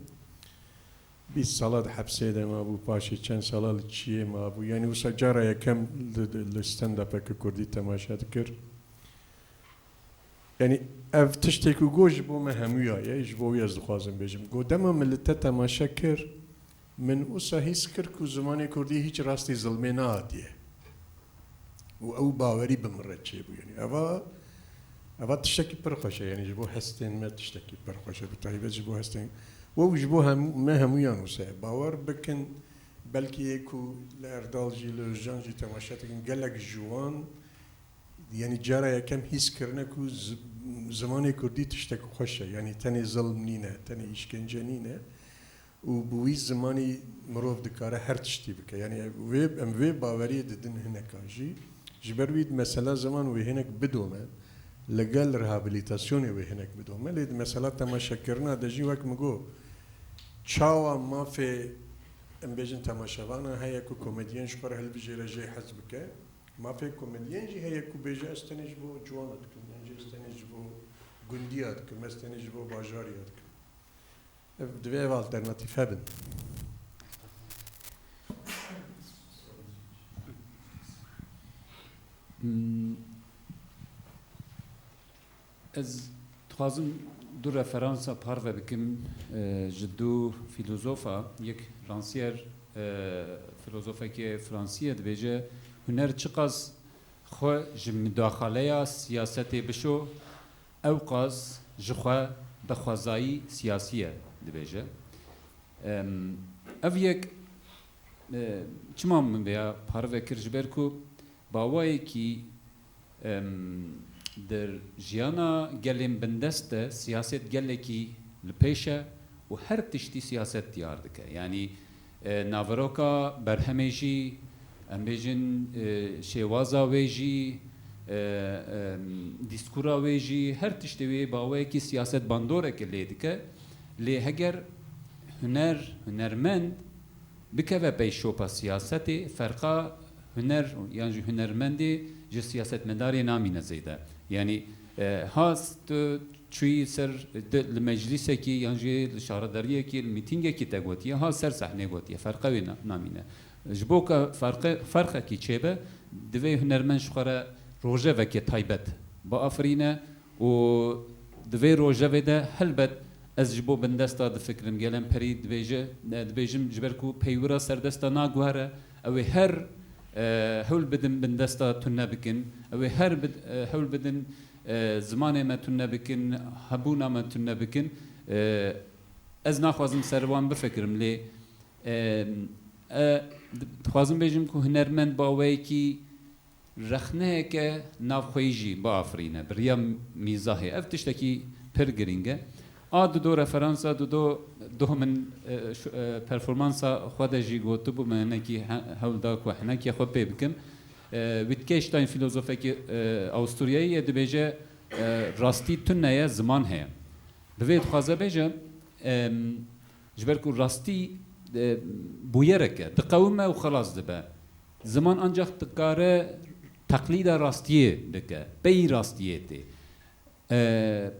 Bîst sala di hepsê de mabû, paşê çend sala li çiyê mabû. Yanî wisa cara yekem li, li, li stand-upeke kurdî temaşe dikir. Yanî ev tiştê ku got ji bo me hemûya ye, ji bo wî ez dixwazim bêjim. Got dema min li te temaşe kir, min wisa hîs kir ku zimanê kurdî hîç rastî zilmê nehatiye. Û ew bawerî bi min re çêbû. Yanî eva, eva tiştekî pir xweş e. Yanî ji bo hestên me tiştekî pir xweş e. Bi taybet ji bo hestên, we û ji bo hem, me hemûyan wisa ye. Bawer bikin, belkî yê ku li Erdal jî, li Ozcan jî temaşe dikin, gelek ji wan Yanî cara yekem hîs kirine ku zi-, zimanê kurdî tiştek xweş e. Yanî tenê zilm nîne, tenê îşkence nîne û bi wî zimanî mirov dikare her tiştî bike. Yanî vê, em vê baweriyê didin hineka jî. Ji ber wî mesela ziman wê hinek bidome, li gel rehabilitasyonê wê hinek bidome. Lê di mesela temaşekirina de jî wek min got, çawa mafê, em bêjin, temaşevanan heye ku komedyen ji xwe re hilbijêre jê hez bike. Mafê komedyen jî heye ku bêje, ez tenê ji bo ciwana dikim, yan jî ez tenê ji bo gundiya dikim, ez tenê ji bo bajariya dikim. Ev, divê ev alternatîf hebin. Hmm, Ez dixwazim du referansa parve bikim, e, ji du fîlozofa, yek Rancière, e, fîlozofekê fransî ye, dibêje, huner çiqas xwe ji mudaxaleya siyasetê bişo, ewqas ji xwe bi xwezayî siyasî ye, dibêje. Em, ev yek, e, çima min vêya parve kir? Ji ber ku bi awayekî, em, di jiyana gelên bindest de siyaset gelekî li pêş e û her tiştî siyaset diyar dike. Yanî, e, naveroka berhemê jî, em bêjin, e, şêwaza wê jî, e, em, dîskura wê jî, her tiştê wê bi awayekî siyaset bandoreke lê dike. Lê heger huner, hunermend bikeve pey şopa siyasetê, ferqa huner yan jî hunermendê ji siyasetmedarê namîne zêde. Yanî, e, ha tu çûyî ser, de, li meclîsekî yan jî li şaredariyekî, li mîtîngekî te gotiye, ha ser sehnê gotiye, ferqa wê na-, namîne. Ji bo ka ferqe-, ferqekî çêbe, divê hunermend ji xwe re rojevekê taybet biafirîne û di vê rojevê de helbet ez ji bo bindesta difikirim. Gelemperî dibêje, e, dibêjim, ji ber ku peywira serdesta naguhere, ew ê her, e, hewl bidin bindesta tune bikin, ew ê her bid-, e, hewl bidin, e, zimanê me tune bikin, hebûna me tune bikin. E, ez naxwazim ser wan bifikirim, lê, e, e, dixwazim bêjim ku hunermend bi awayekî rexneyeke navxweyî jî biafirîne, bi riya mîzahê. Ev tiştekî pir girîng e. A dido referansa, dido, doh min, e, şu, e, performansa xwe de jî gotibû, min hinekî he-, hewl da ku hinekî xwe pê bikim. E, Wittgenstein, fîlozofekî, e, Awisturyayî ye, dibêje, e, rastî tune ye, ziman heye. Bi vê dixwaze bêje, em, ji ber ku rastî, e, bûyerek e, diqewime û xelas dibe. Ziman ancax dikare teqlîda rastiyê bike, pey rastiyê tê. E,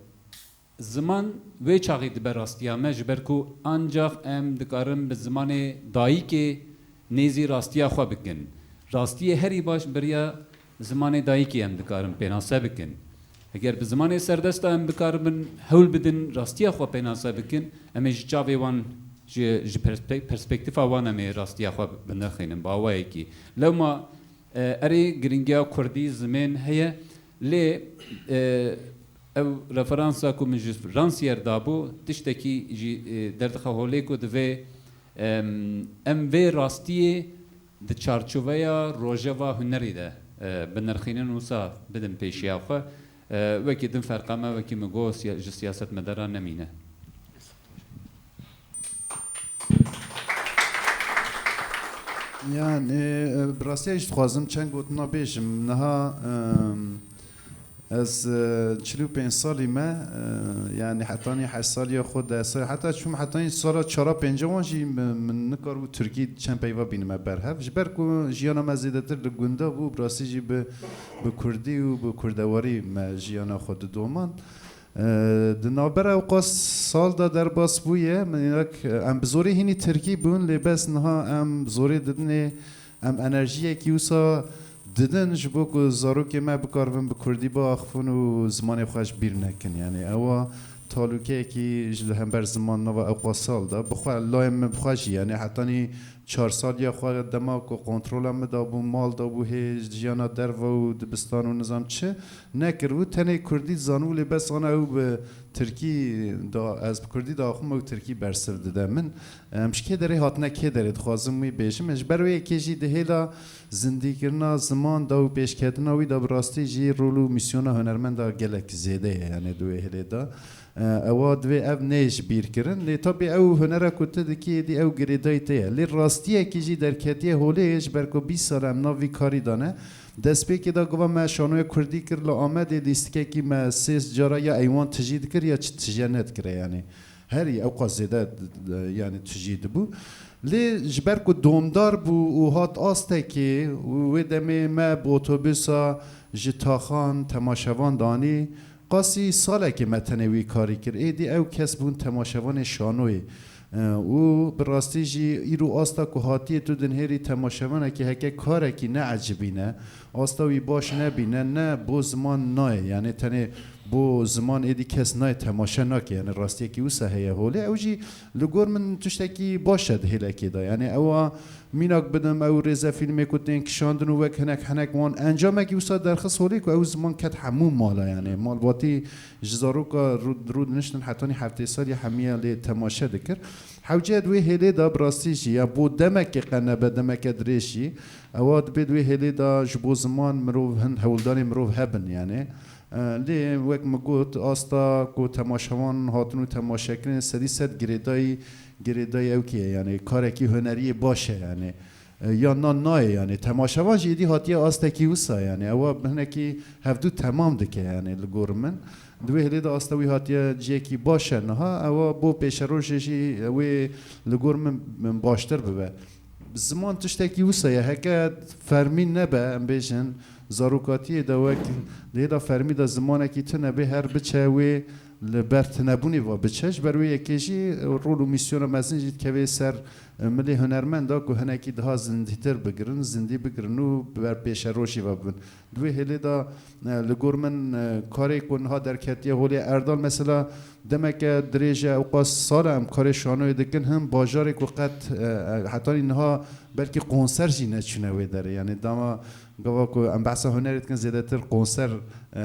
ziman wê çaxî dibe rastiya me, ji ber ku ancax em dikarin bi zimanê dayikê nêzî rastiya xwe bikin. Rastiyê herî baş bi riya zimanê dayikê em dikarin pênase bikin. Eger bi zimanê serdesta em bikaribin hewl bidin rastiya xwe pênase bikin, em ê ji çavê wan, ji, ji perspe-, perspektîfa wan em ê rastiya xwe binirxînin bi awayekî. Lewma, e, erê, giringiya kurdî zimên heye, lê, e, ev referansa ku min ji Rancière dabû, tiştekî jî, e, derdixe holê ku divê, em, em vê rastiyê di çarçoveya rojeva hunerî de, e, binirxînin, wisa bidin pêşiya xwe. E, wekî din ferqa me, wekî min got, siya-, ji siyasetmedaran nemîne. Yani, e, bi rastî jî dixwazim çend gotina bêjim. Niha, em, Ez, e, çil û pênc salî me, e, yanî hetanî heşt saliya xwe, deh salî, heta çûm hetanî sala çara pênca wan jî min, min nikaribû tirkî çend peyva bînime ber hev. Ji ber ku jiyana me zêdetir li gunda bû, bi rastî jî bi, bi kurdî û bi kurdewarî me jiyana xwe didomand. E, di navbera ewqas sal de derbas bûye, min, em bi zorê hînî tirkî bûn, lê bes niha em zorê didinê Em enerjiyekî wisa didin ji bo ku zarokê me bikaribin bi kurdî biaxifin û zimanê xwe ji bîr nekin. Yanî ewa talûkeyekî ji li hember ziman nava ewqas sal de. Bi xwe layê min bi xwe jî, yanî hetanî çar saliya xwe dema ku kontrola min dabû, mal dabû hê jiyana derve û dibistan û nizam çi nekiribû. Tenê kurdî dizanibû, lê bes ana ew bi tirkî da, ez bi kurdî diaxim, ew tirkî bersiv dide min. Em ji kê derê hatine, kê derê dixwazim wî bêjim. Ji ber wê yekê jî di hêla zindîkirina ziman de û pêşketina wî de bi rastî jî rol û mîsyona hunermenda gelek zêde ye, yanî di wê hêlê de. E, ewa divê ev neyê ji bîr kirin. Lê tabî ew hunera ku tu dikî êdî ew girêdayî te ye. Lê rastiyekî jî derketiye holê, ji ber ku bîst sal em nav vî karî de ne. Destpêkê de gava me şanoya kurdî kir li Amedê, lîstikekî me sê cara ya eywan tijî dikir ya çi tije nedikire, yanî. Herî ewqas zêde, e, yanî tijî dibû. Lê ji ber ku domdar bû û hat astekê û wê demê me bi otobûsa ji taxan temaşevan danî Qasî salekê me tenê wî karî kir. Êdî ew kes bûn temaşevanê şanoyê. E, û bi rastî jî îro asta ku hatiye tu dinhêrî temaşevanekî heke karekî neecibîne, asta wî baş nebîne, ne bo ziman nayê. Yanê tenê bo ziman êdî kes nayê temaşe nake. Yanê rastiyekî wisa heye holê. Ew jî li gor min tiştekî baş e di hêlekê de. Yanê ewa mînak bidim, ew rêzefîlmê ku tên kişandin û wek hinek henek wan encamekî wisa derxist holê ku ew ziman ket hemû mala, yanê malbatî ji zaroka rû, rû diniştin hetanî heftê sal ya hemiya lê temaşe dikir. Hewce di wê hêlê de bi rastî jî ya bo demekê qe nebe demeke dirêj jî, ewa dibê di wê hêlê de ji bo ziman mirov hin hewldanê mirov hebin, yanê. E, lê wek min got, asta ku temaşevan hatin û temaşekirin sedî sed girêdayî, girêdayî ew kê ye, yanê karekî huneriyê baş e, yanê. E, ya na nayê, yanê temaşevan jî êdî hatiye astekî wisa, yanê ewa bi hinekî hevdû temam dike, yanê li gor min. Di wê hêlê de asta wî hatiye cihekî baş e niha, ewa bo pêşerojê jî wê li gor min, min baştir bibe. Ziman tiştekî wisa ye. Heke fermî nebe, em bêjin, zarokatiyê de wek lê de fermî de zimanekî tune bê, her biçe wê li ber tunebûnê ve biçe. Ji ber wê yekê jî rol û mîsyona mezin jî dikeve ser, e, milê hunermenda ku hinekî daha zindîtir bigirin, zindî bigirin û ber pêşerojî ve bibin. Di wê hêlê de, e, li gor min, e, karê ku niha derketiye holê Erdal, mesela demeke dirêj e, ewqas sal e em karê şanoyê dikin, hin bajarê ku qet, e, e, hetanî niha belkî konser jî neçûne wê derê. Yanî dema gava ku em behsa hunerê dikin, zêdetir konser, e,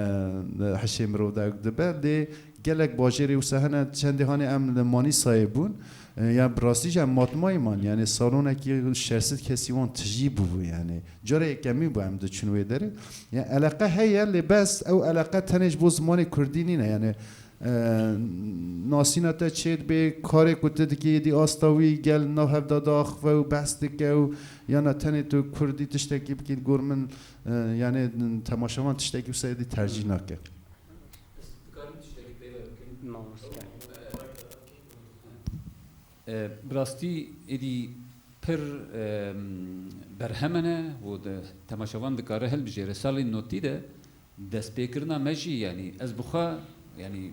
hişê mirov de dibe. Lê gelek bajêrê wisa hene, çendê hanê em li Manîsayê bûn. E, ya bi rastî jî em matmayî man, yanî salonekî şeş sed kesî wan tijî bûbû, yanî cara yekemîn bû em diçûn wê derê. Ya eleqe heye, lê bes ew eleqe tenê ji bo zimanê kurdî nîne, yanî, e, nasîna te çê dibe, karê ku tu dikî êdî asta wî gel nav hev de diaxive û behs dike û yana tenê tu kurdî tiştekî bikî, li gor min, e, yanî temaşevan tiştekî wisa êdî tercîh nake. Dikarim tiştekî peyve bikim? Mamoste. E, bi rastî êdî pir, e, berhemene û de, temaşevan dikare hilbijêre. Salên notî de destpêkirina me jî, yanî ez bi xwe, yanî, e,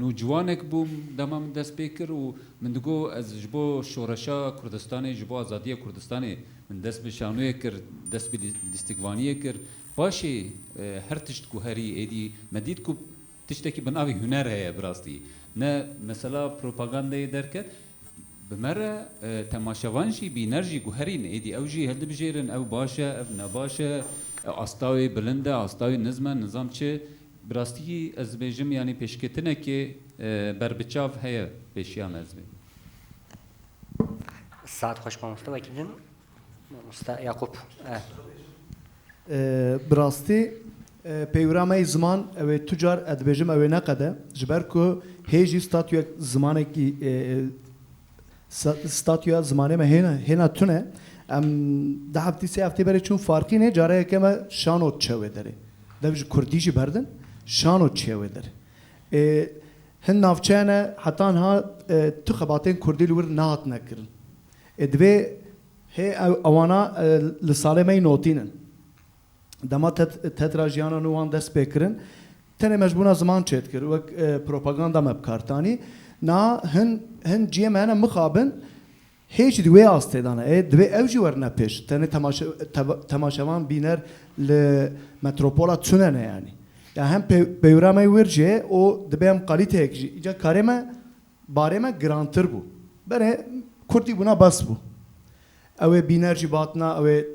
nûciwanek bûm dema min dest pê kir û min digot ez ji bo şoreşa Kurdistanê, ji bo azadiya Kurdistanê min dest bi şanoyê kir, dest bi lî-, lîstikvaniyê kir. Paşê, e, her tişt ku herî êdî me dît ku tiştekî bi navê huner heye bi rastî. Ne mesela propagandayê derket, bi me re, e, temaşevan jî, bîner jî guherîn. Êdî ew jî hildibijêrin, ew baş e, ev nebaş e, e, asta wê bilind e, asta wê nizm e, nizam çi. Bi rastî ez dibêjim, yanî pêşketinekê, e, berbiçav heye pêşiya me ez bê. Saet xweş mamoste, wekî din. Mamoste Yakup. Eh. E, bi rastî, e, peywira me yê ziman, ew ê tu car ez dibêjim, ew ê neqede. Ji ber ku hê jî statuyek zimanekî, e, sa-, statuya zimanê me hêna, hêna tune. Em du heftî, sê heftê berê çûn Farqînê, careyeke me şano diçe wê derê. Dev ji kurdî jî berdin, şano diçe wê derê. E, hin navçeyene heta niha, e, tu xebatên kurdî li wir nehatine kirin. E, divê Hê ew, ewana, e, li salê me yî notîn in. Dema tet-, tetra jiyana nû wan dest pê kirin, tenê me ji bona ziman çêdikir, wek, e, propaganda me bi kar tanî. Na hin, hin ciyê me hene mixabin, hê jî di wê astê de ne. Ê, divê ew jî werine pêş. Tenê temaşe-, teva-, temaşevan bîner li metropola tune ne yanî. Ya hem pe-, peyura me wir jê û dibê em kalîteyek jî. Îca karê me, barê me girantir bû. Berê kurdî bûna bes bû. Ew ê bîner jî batina, ew ê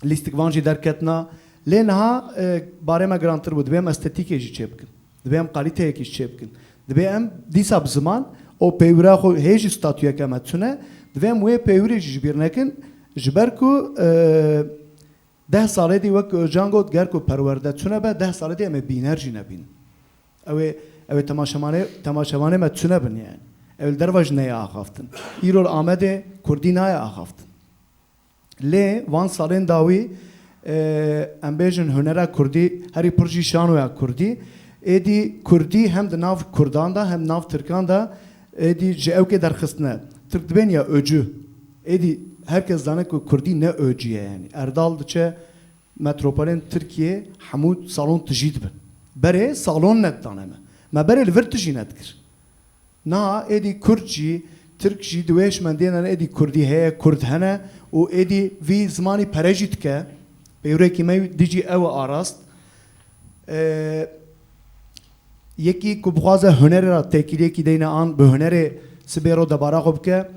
lîstikvan jî derketina. Lê niha, e, barê me girantir bû. Dibê em estetîkê jî çêbikin. Dibê em kalîteyekî jî çêbikin. Dibê em dîsa bi ziman û peywira xwe hê jî statuyeke me tune. Dibê em wê peywirê jî ji bîr nekin. Ji ber ku, e, Deh salê dî wek Özcan got, ger ku perwerde tune be, deh salê dî em ê bîner jî nebînin. Ew ê, ew ê temaşevanê, temaşevanê me tune bin yani. Ew li derve jî neyê axaftin. Îro li Amedê kurdî nayê axaftin. Lê van salên dawî, e, em bêjin hunera kurdî, herî pir jî şanoya kurdî. Êdî kurdî hem di nav kurdan de hem nav tirkan de êdî ji ewkê derxistine. Tirk dibên ya öcü. Êdî her kes zane ku kurdî ne öcü ye yani. Erdal diçe metropolên Tirkiyê hemû salon tijî dibin. Berê salon nedidane me. Me berê li vir tijî nedikir. Niha êdî Kurd jî, Tirk jî di wê hişmendiyê de êdî Kurdî heye, Kurd hene û êdî vî zimanî pere jî dike. Pêwrekî me dî jî ew e arast. Ee, yekî ku bixwaze hunerê re têkiliyekî deyne an bi hunerê sibê ro debara xwe bike.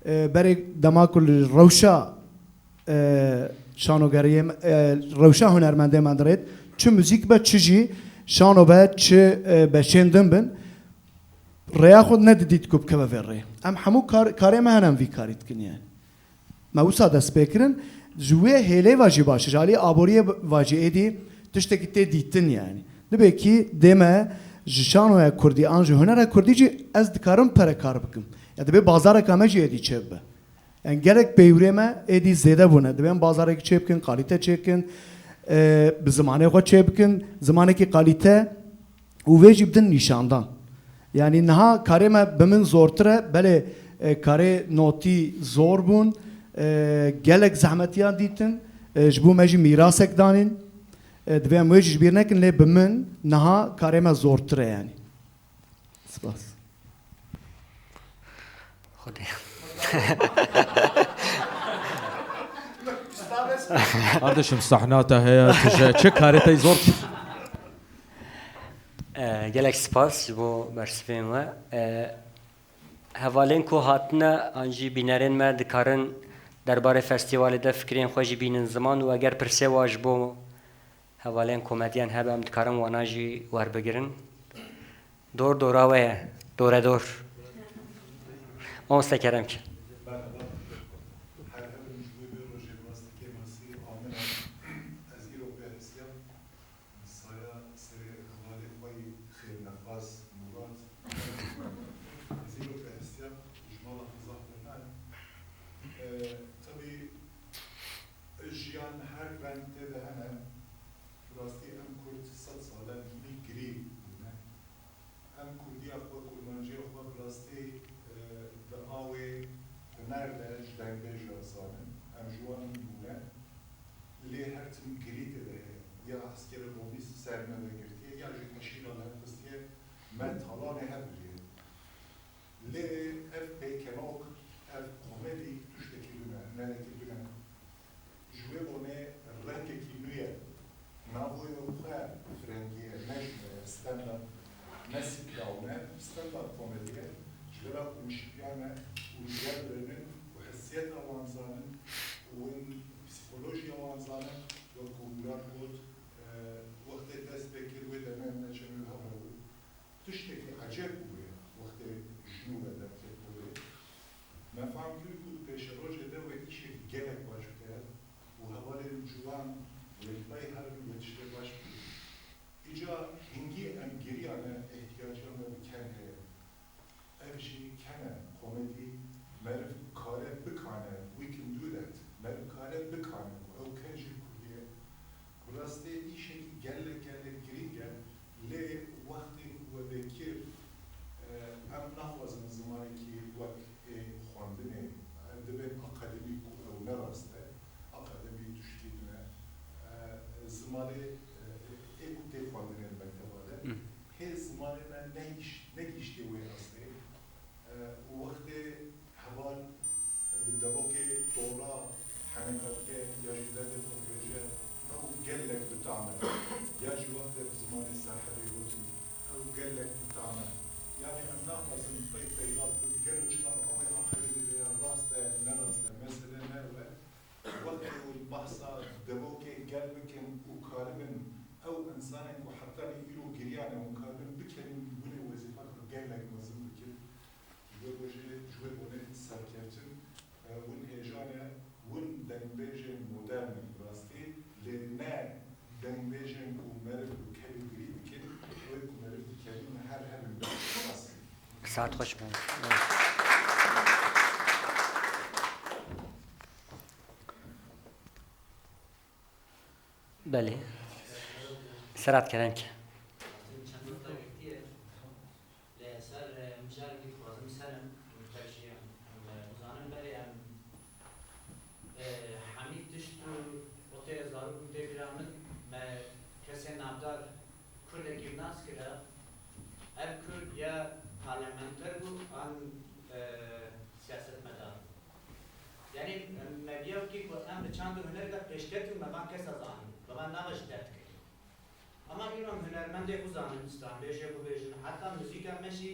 Ee, berê dema ku li rewşa e, şanogeriyê me, e, rewşa hunermendê me dirêt, çi muzîk be, çi jî şano be, çi, e, beşên din bin, rêya xwe nedidît ku bikeve vê rê. Em hemû kar, karê me hene em vî karî dikin yani. Me wisa dest pê kirin, ji wê hêlê ve jî baş e, ji alî aboriyê ve jî êdî tiştekî tê dîtin yani. Dibê kî dê me ji şanoya kurdî an ji hunera kurdî jî ez dikarim pere kar bikim. Ya dibê bazareka me jî êdî çêbibe. Yani gelek peywirê me êdî zêde bûne. Divê em bazarek çê bikin, kalîte çê bikin, e, bi zimanê xwe çê bikin, zimanekî kalîte û vê jî bidin nîşandan. Yani niha karê me bi min zortir e, belê, e, karê notî zor bûn, e, gelek zehmetiyan dîtin, e, ji bo me jî mîrasek danîn. E, divê em wê jî ji bîr nekin, lê bi min niha karê me zortir e yani. Spas. Xwedê. Kardeşim, sahna te heye, tu ji çi karê te zor? E, gelek spas ji bo bersivên we. E, hevalên ku hatine an jî bînerên me dikarin derbarê festîvalê de fikirên xwe jî bînin ziman û eger pirsê wa ji bo hevalên komedyen hebe, em dikarin wana jî werbigirin. Dor dora we ye. Dore dor. Mamoste kerem ki. Merhaba. Her hebin ji bo vê rojê bi rastî kêmasî amine. Ez îro pê hestiyam. Saya serê hevalê xwe yî xêrnexwas Murat. Ez îro pê hestiyam. Ji mala xwe zaf birna. Ee, tabii Jiyan her reng tê de hene. Bi rastî em Kurd sed sal e hînî girî bûne. Em Kurdiya xwe, Kurmanciya xwe bi rastî, e, bi awê huner de ji dengbêjan zanin. Em ji wan hîn bûne. Lê her tim girî tê de heye. Ya eskerê Romî ser me vegirtiye, ya jî teşîra li hev xistiye, me talanê hev biriye. Lê ev pêkenok, ev komedî tiştekî din e, hunerekî din e. Ji wê bonê rengekî nû ye. Navoyê xwe firengî ye, ne ji me ye, stand-up ne sit-down e, stand-up komedî ye. Ji ber ku mişipiyan e û ji ber birinin û hissiyeta wan zanin û win psîkolojiya wan zanin, wek ku Murat got, e, wextê dest pê kir wê demê em neçe nû hev re bû. Tiştekî ecêb bûye wextê ji nû ve derket holê. Me fam kir ku di pêşerojê de wê îşekî gelek baş bike û hevalên ciwan wê li pey herin wê tiştê baş bikin. Îca hingî em giriyane, ihtiyaciya me bi ken heye. Ev jî ken e, komedî meriv kare bikane, we can do that. Meriv kare bikane ku ew ken jî kurdî ye. Bi rastî îşekî gelek gelek girîng e, lê wextê ku we vê kir, e, em naxwazin zimanekî wek ê xwendinê, e, dibên akademîk û ew ne rast e. Akademî tiştî din e. E, zimanê, e, ê ku tê xwendinê li mekteba de, Hı. hê zimanê me nehîş-, negihîştiye wê astê. E, û wextê heval bi devokê tora heneka dike ya jî derdê xwe dibêje, ew gelek bi tam e. Ya jî wextê bi zimanê Serhedê gotin, ew gelek bi tam e. Yanî em naxwazin pey peyva bibin, gelo çima bi ew ê aqilê de ya rast e, ne rast e, mesele ne ew e. Wextê hûn behsa devokê gel bikin û karibin ew însanên ku hetanî îro giriyane hûn karibin bikevin win ê wezîfeka gelek mezin bikin. Ji bo jê, ji wê bonê serkeftin, e, win hêja ne, win dengbêjên modern in bi rastî, lê ne dengbêjên ku meriv bi kevî girî dikin, wê ku meriv dikevin her hebin bi esas. Saet xweş be. Belê. Serat kerem ki. Çend nota girtiye. Lê ser, e, mijarê wî dixwazim serim, min tev jî em, em, e, zanin berê em, e, hemî tişt û wextê ez zarok bûm tê bîra min, me kesê navdar kurdekî Em meviya wekî ku em bi çand û hunerê de pêşketin, me van kesa zanîn, me van nava ji derdikevin. Ama îro em hunermendê xwe zanin, stranbêjê xwe bêjin, heta muzîka me jî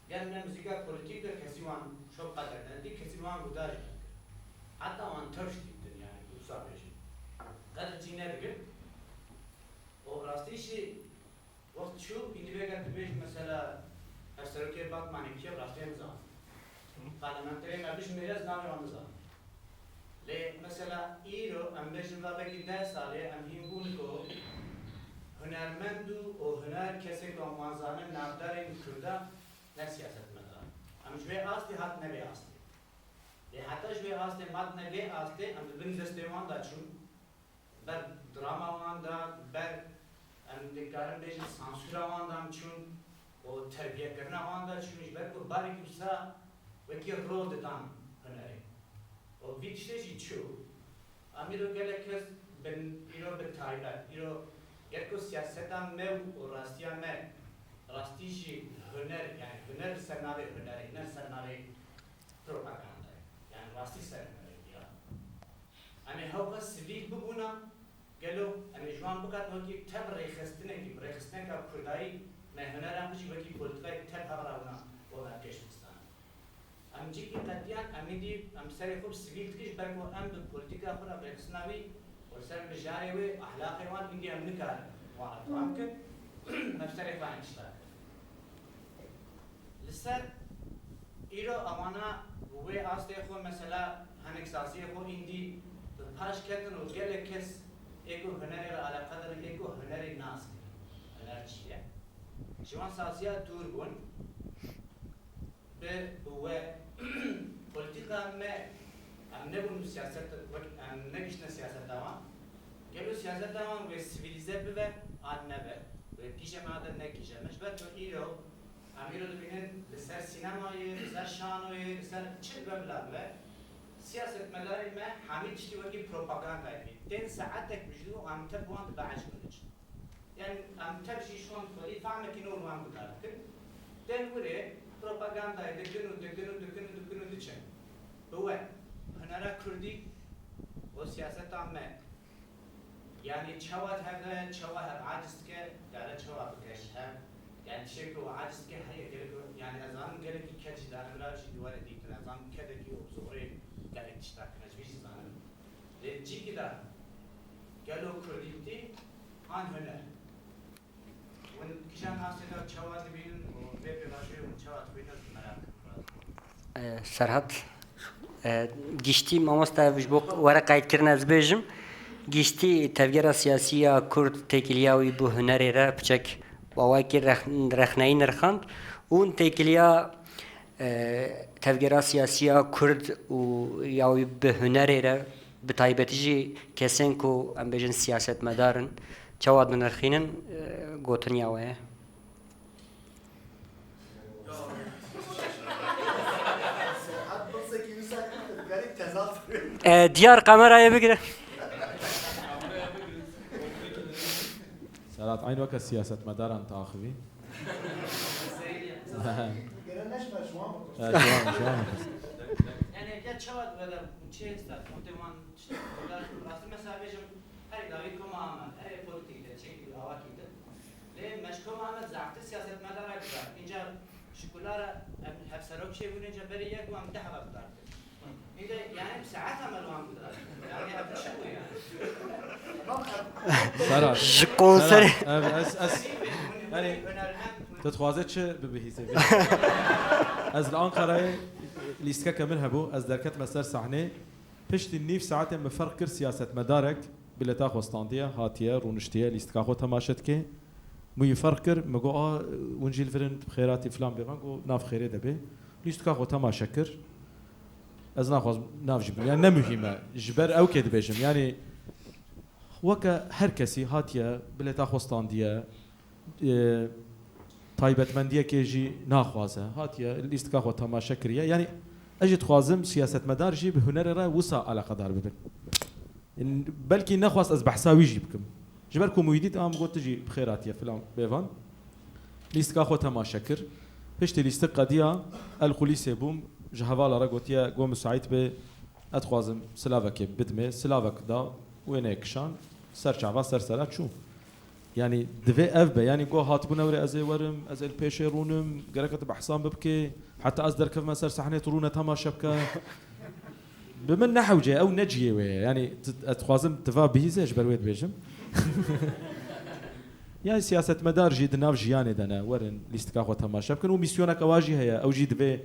gel ne muzîka polîtîk de kesî wan çok qeder nedî, kesî wan guhdar jî nekir. Heta wan tewş dîtin, yani wisa bêjin. Qeder jî nedikin. O rastî jî wext çû, îndî vêga dibêjin mesela hevserokê Batmanê kî ye, rastî nizanim. Parlamenterê me bijimêre ez navê wan nizanim. Lê mesela îro em bêjin va belkî deh salê em hîn bûn ku hunermend û, û huner kesê ku em wan zanin navdarên Kurda ne siyasetmedar. Em ji wê astê hatine vê astê. Lê heta ji wê astê matine vê astê em di bin destê wan de çûn. Ber drama wan de, ber em dikarin bêjin sansûra wan de em çûn û terbiyekirina wan de çûn, ji ber ku barekî wisa wekî rol didan hunerê. Û vî tiştê jî çû. Em îro gelek kes bin, îro bi taybet, îro ger ku siyaseta me û rastiya me, rastî jî huner, yani huner li ser navê hunerê, ne li ser navê propagandayê. Yani rastî ser hunerê ya. Em ê hewqa sivîl bibûna, gelo em ê ji wan biqetin wekî tev rêxistinekî, bi rêxistineka kurdayî me hunera xwe jî wekî polîtîkayê tev hev re wina bo me pêş bistane. Em cîkî qetiyan, em êdî, em serê xwe bi sivîl dikin, ji ber ku em bi polîtîka xwe re, bi rêxistina wî û li ser mijarê wê, ehlaqê wan, êdî em nikarin wan re fam bikin, me bi serê xwe ne tişta kir. Li ser îro ewana wê astê xwe, mesela hinek saziyê xwe îndî bi paş ketin û gelek kes ê ku hunerê re eleqedar in, ê ku hunerê nas kirin. Huner çi ye? Ji wan saziya dûr bûn. Bi we polîtîka me, em nebûn siyaset, wek em negiştine siyaseta wan. Gelo siyaseta wan wê sivîlîze bibe an nebe, wê gîje me an de negîje me. Ji ber ku îro, em îro dibînin li ser sînemayê, li ser şanoyê, li ser çi dibe bila bibe, siyasetmedarên me hemî tiştî wekî propagandayê dibînin. Tên saetek mijû an te bi wan dibe ecibin diçin. Yani em tev jî ji wan xwedî fehmekî nû wan guhdar dikin. Tên wirê propagandayê dikin û dikin û dikin û dikin û diçin. Bi we hunera kurdî û siyaseta me, yani çawa di hev de, çawa hev aciz dike, dare çawa bike ji hev. Yani tiştê ku aciz dike heye, gelek, yani ez zanim gelekî ked jî dane min re jî dîwarê dîtin. Ez zanim kedekî û bi zorê gelek tişta kine, ji vî jî zanim. Lê cîkî de gelo kurdîtî an huner? Hûn kîjan astê de çawa dibînin û vê pêvajoyê hûn çawa dixwînin, ez merak dikim. E, Serhat, e, giştî mamoste ji bo were qeydkirin ez bêjim, giştî tevgera siyasî ya Kurd têkiliya wî bi hunerê re piçek bi awayekî rex-, rexneyî nirxand û têkiliya, e, tevgera siyasî ya Kurd û ya wî bi hunerê re, bi taybetî jî kesên ku em bêjin siyasetmedar in, çawa dinirxînin, e, gotin ya we ye. E, diyar kamerayê bigire. Serhat, eyn weke siyasetmedaran taxivî. Gere neşme ji wan bipirse. Evet, ji wan, ji wan bipirse. Yani, ya çawa dibe de çi hêsta, kontê wan tiştê, rastî mesela bêjim, herî dawî koma Amed, herê polîtîk de, çekî awakî de. Lê me ji koma Amed zehftir siyasetmedara guhdar. Înca şikula re em hevserok çêbûn, înca berê yek û em deh heva guhdar. Îde, yani, bi saet em li wan guhdar. Yani, ev çi bû yani? Serhat. Ji konserê. Serhat, ev, ez, ez, yani, tu dixwaze çi bibihîzê? Ez li Ankarayê lîstikeke min hebû, ez derketime ser sahnê. Piştî nîv saetê min ferq kir, siyasetmedarek bileta xwe standiye, hatiye, rûniştiye, lîstika xwe temaşe dike. Min wî ferq kir, min got, "A, hûn jî li vir in, bi xêr hatî filan bêvan." Got, "Nav xêrê de bê." Lîstika xwe temaşe kir. Ez naxwazim nav jî bim. Yani ne muhîm e. Ji ber ew kê dibêjim. Yani weke her kesî hatiye, bileta xwe standiye, e, taybetmendiyekê jî naxwaze. Hatiye, lîstika xwe temaşe kiriye. Yani ez jî dixwazim siyasetmedar jî bi hunerê re wisa eleqedar bibin. Belkî nexwast ez behsa wî jî bikim. Ji ber ku min wî dît, a min got, "Tu jî bi xêr hatiye filan bêvan." Lîstika xwe temaşe kir. Piştî lîstik qediya, el kulîsê bûm, ji hevala re gotiye, got, "Misaît be, Ez dixwazim silavekê bidimê, silavek da, wêneyê kişand, ser çava, ser sera çû. Yanî divê ev be, yanî got, hatibûn ewrê ez ê werim, ez ê li pêşê rûnim, gerek e tu behsan bibkê, heta ez derkevime ser sehnê tu rûne temaşe bike. Bi min nehewce, ew ne cihê wê ye. Yanî tu, ez dixwazim tu va bihîze, ji ber wê dibêjim. Yanî siyasetmedar jî di nav jiyanê de ne, werin lîstika xwe temaşe bikin û mîsyoneke wa jî heye, ew jî divê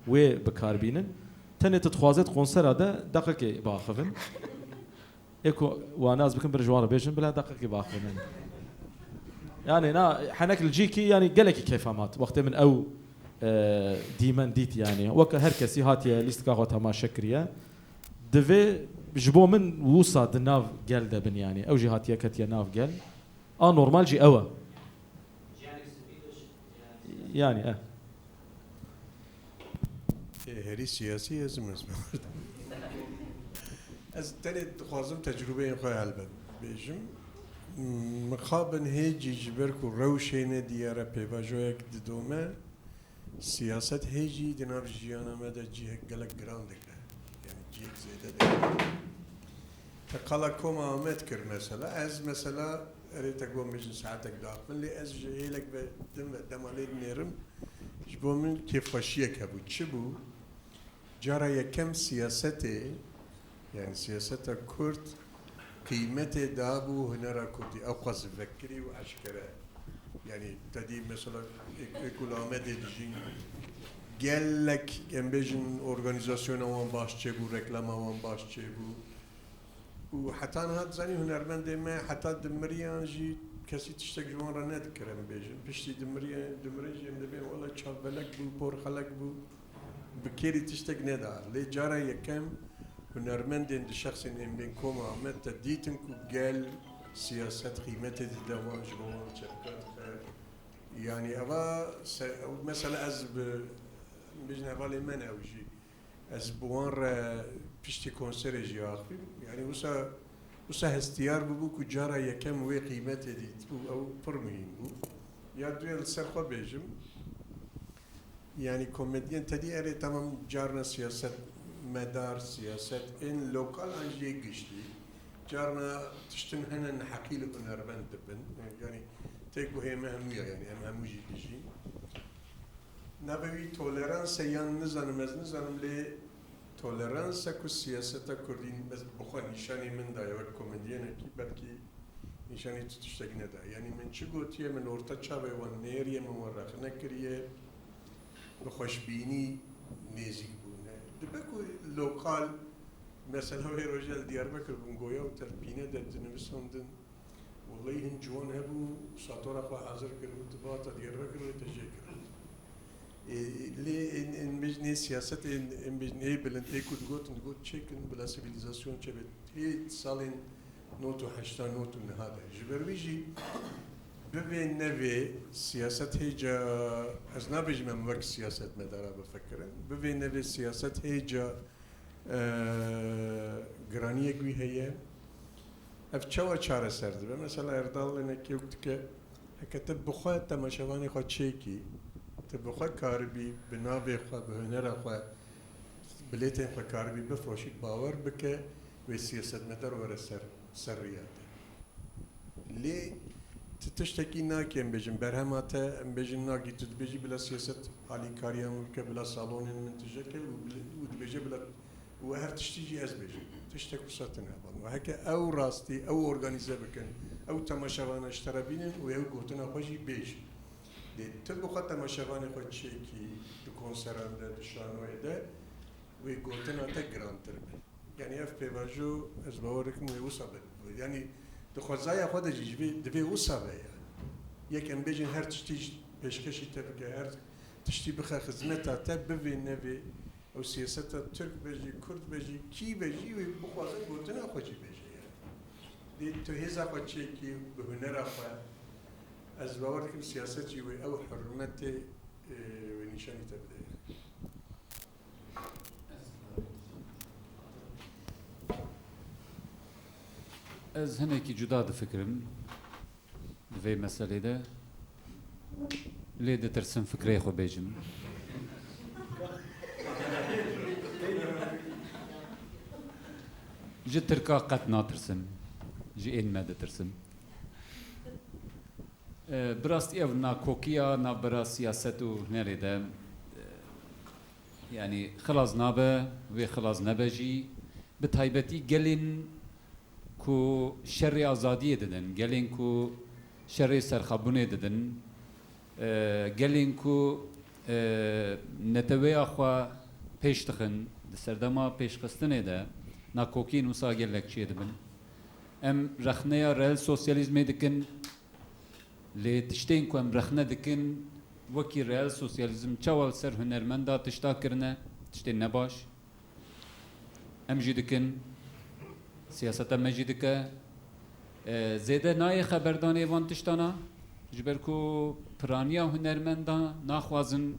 wê bi kar bînin. Tenê tu dixwazê di konsera de deqekê biaxivin. Ê ku wan nas bikin, birin ji wan re bêjin, bila deqekê biaxivin. Yanî na, henek li cî kî, yanî gelekî kêfa mat. Wextê min ew, e, dîmen dît, yanî weke her kesî hatiye lîstika xwe temaşe kiriye. Divê ji bo min wisa di nav gel de bin, yanî ew jî hatiye ketiye nav gel. A normal jî ew e. Yanî, e. Ê, herî siyasî ez im, ez ez tenê dixwazim tecrûbeyên xwe helbet bêjim. Mixabin hêcî ji ber ku rewşê ne diyar e, pêvajoyek didome, siyaset hêcî di nav jiyana me de cihek gelek giran digre. Yanî cihek zêde digre. Te qala Koma Amed kir mesela. Ez mesela, erê te got min jin saetek daxivin, lê ez ji hêlek ve din ve dema lê dinêrim, ji bo min kêfxweşiyek hebû. Çi bû? Cara yekem siyasetê, yani siyaseta Kurd, qîmetê dabû hunera Kurdî. Ew xwest vekirî û eşkere. Yani te dî mesela ê, ê ku li Amedê dijîn, gelek, em bêjin, organîzasyona wan baş çêbû, reklama wan baş çêbû. Û heta niha dizanî hunermendê me heta dimiriyan jî kesî tiştek ji wan re nedikir, em bêjin. Piştî dimiriye, dimirin jî em dibên wele çavbelek bû, porxelek bû. Bi kêrî tiştek neda. Lê cara yekem hunermendên di şexsên em bên Koma Amed te dîtin ku gel siyaset qîmetê dide wan, ji bo wan çepka dixe. Yanî eva se-, mesela ez bi, em bêjin hevalê me ne ew jî. Ez bi wan re piştî konserê jî axivîm. Yanî wisa, wisa hestiyar bibû ku cara yekem wê qîmetê dîtibû, ew pir muhîm bû. Ya duye li ser xwe bêjim. Yanî komedyen te dî erê temam carna siyasetmedar, siyaset ên lokal an jî yê giştî. Carna tiştin hene neheqî li hunermend dibin. Yanî tê guhê me hemû ye, yanî em hemû jî dijîn. Navê wî tolerans e yan nizanim, ez nizanim, lê tolerans e ku siyaseta kurdî, ez bi xwe nîşanî min daye wek komedyenekî, belkî nîşanî tu tiştek neda. Yanî min çi gotiye, min orta çavê wan nêriye, min wan rexne kiriye, bi xweşbînî nêzîk bûne. Dibe ku lokal, mesela wê rojê li Diyarbekir bûn, goya û terpîne de dinivîsandin, Wellahî hin ciwan hebû, satora xwe hazir kiribû, tu bihata Diyarbekir wê te jê kiribû. Ê, lê ên, ên bêjin ê siyaset, ên, ên bêjin ê bilind, ê ku digotin, digot çêkin, bila sivîlîzasyon çêbe. Ê salên nod û heşta, nod û niha de. Ji ber wî jî bivê nevê siyaset hêca, ez nabêjim em wek siyasetmedara bifikirin, bivê nevê siyaset hêca Eee, giraniyek wî heye. Ev çawa çareser dibe? Mesela Erdal hinek ewk dike, heke tu bi xwe temaşevanê xwe çêkî, tu bi xwe karibî, bi navê xwe, bi hunera xwe, bilêtên xwe karibî bifroşî, bawer bike, wê siyasetmedar were ser, ser riya te. Lê tu tiştekî nakî, em bêjin, berhema te, em bêjin, nakî, tu dibêjî bila siyaset alîkariya min bike, bila salonên min tije ke û bila, û dibêje bila, û her tiştî jî ez bêjim. Tiştek wisa tune hevalno. Heke ew rastî, ew organîze bikin, ew temaşevana ji te re bînin û ew gotina xwe jî bêjin. Lê tu bi xwe temaşevanê xwe çêkî, di konseran de, di şanoyê de, wê gotina te girantir be. Yanî ev pêvajo ez bawer dikim wê wisa be. Yanî di xwezaya xwe de jî ji vê, divê wisa be ya. Yek em bêjin her tiştî ji pêşkêşî te bike, her tiştî bixe xizmeta te, bivê nevê, ew siyaseta Tirk be jî, Kurd be jî, kî be jî wê bixwaze gotina xwe jî bêje ya. Dê tu hêza xwe çêkî bi hunera xwe. Ez bawer dikim siyaset jî wê ew hurmetê, e, wê nîşanî te bide ya. Ez hinekî cuda difikirim di vê meselê de. Lê ditirsim fikreyê xwe bêjim. Ji Tirka qet natirsim. Ji ên me ditirsim. E, bi rastî ev nakokiya navbera siyaset û hunerê de, e, yanî xilas nabe, wê xilas nebe jî. Bi taybetî gelên ku şerê azadiyê didin, gelên ku şerê serxwebûnê didin, e, gelên ku, e, neteweya xwe pêş dixin, di serdema pêşxistinê de nakokiyên wisa gelek çêdibin. Em rexneya reel sosyalîzmê dikin, lê tiştên ku em rexne dikin, wekî reel sosyalîzm çawa li ser hunermenda tişta kirine, tiştên nebaş. Em jî dikin, siyaseta me jî dike. E, zêde nayê xeberdanê van tiştana, ji ber ku piraniya hunermendan naxwazin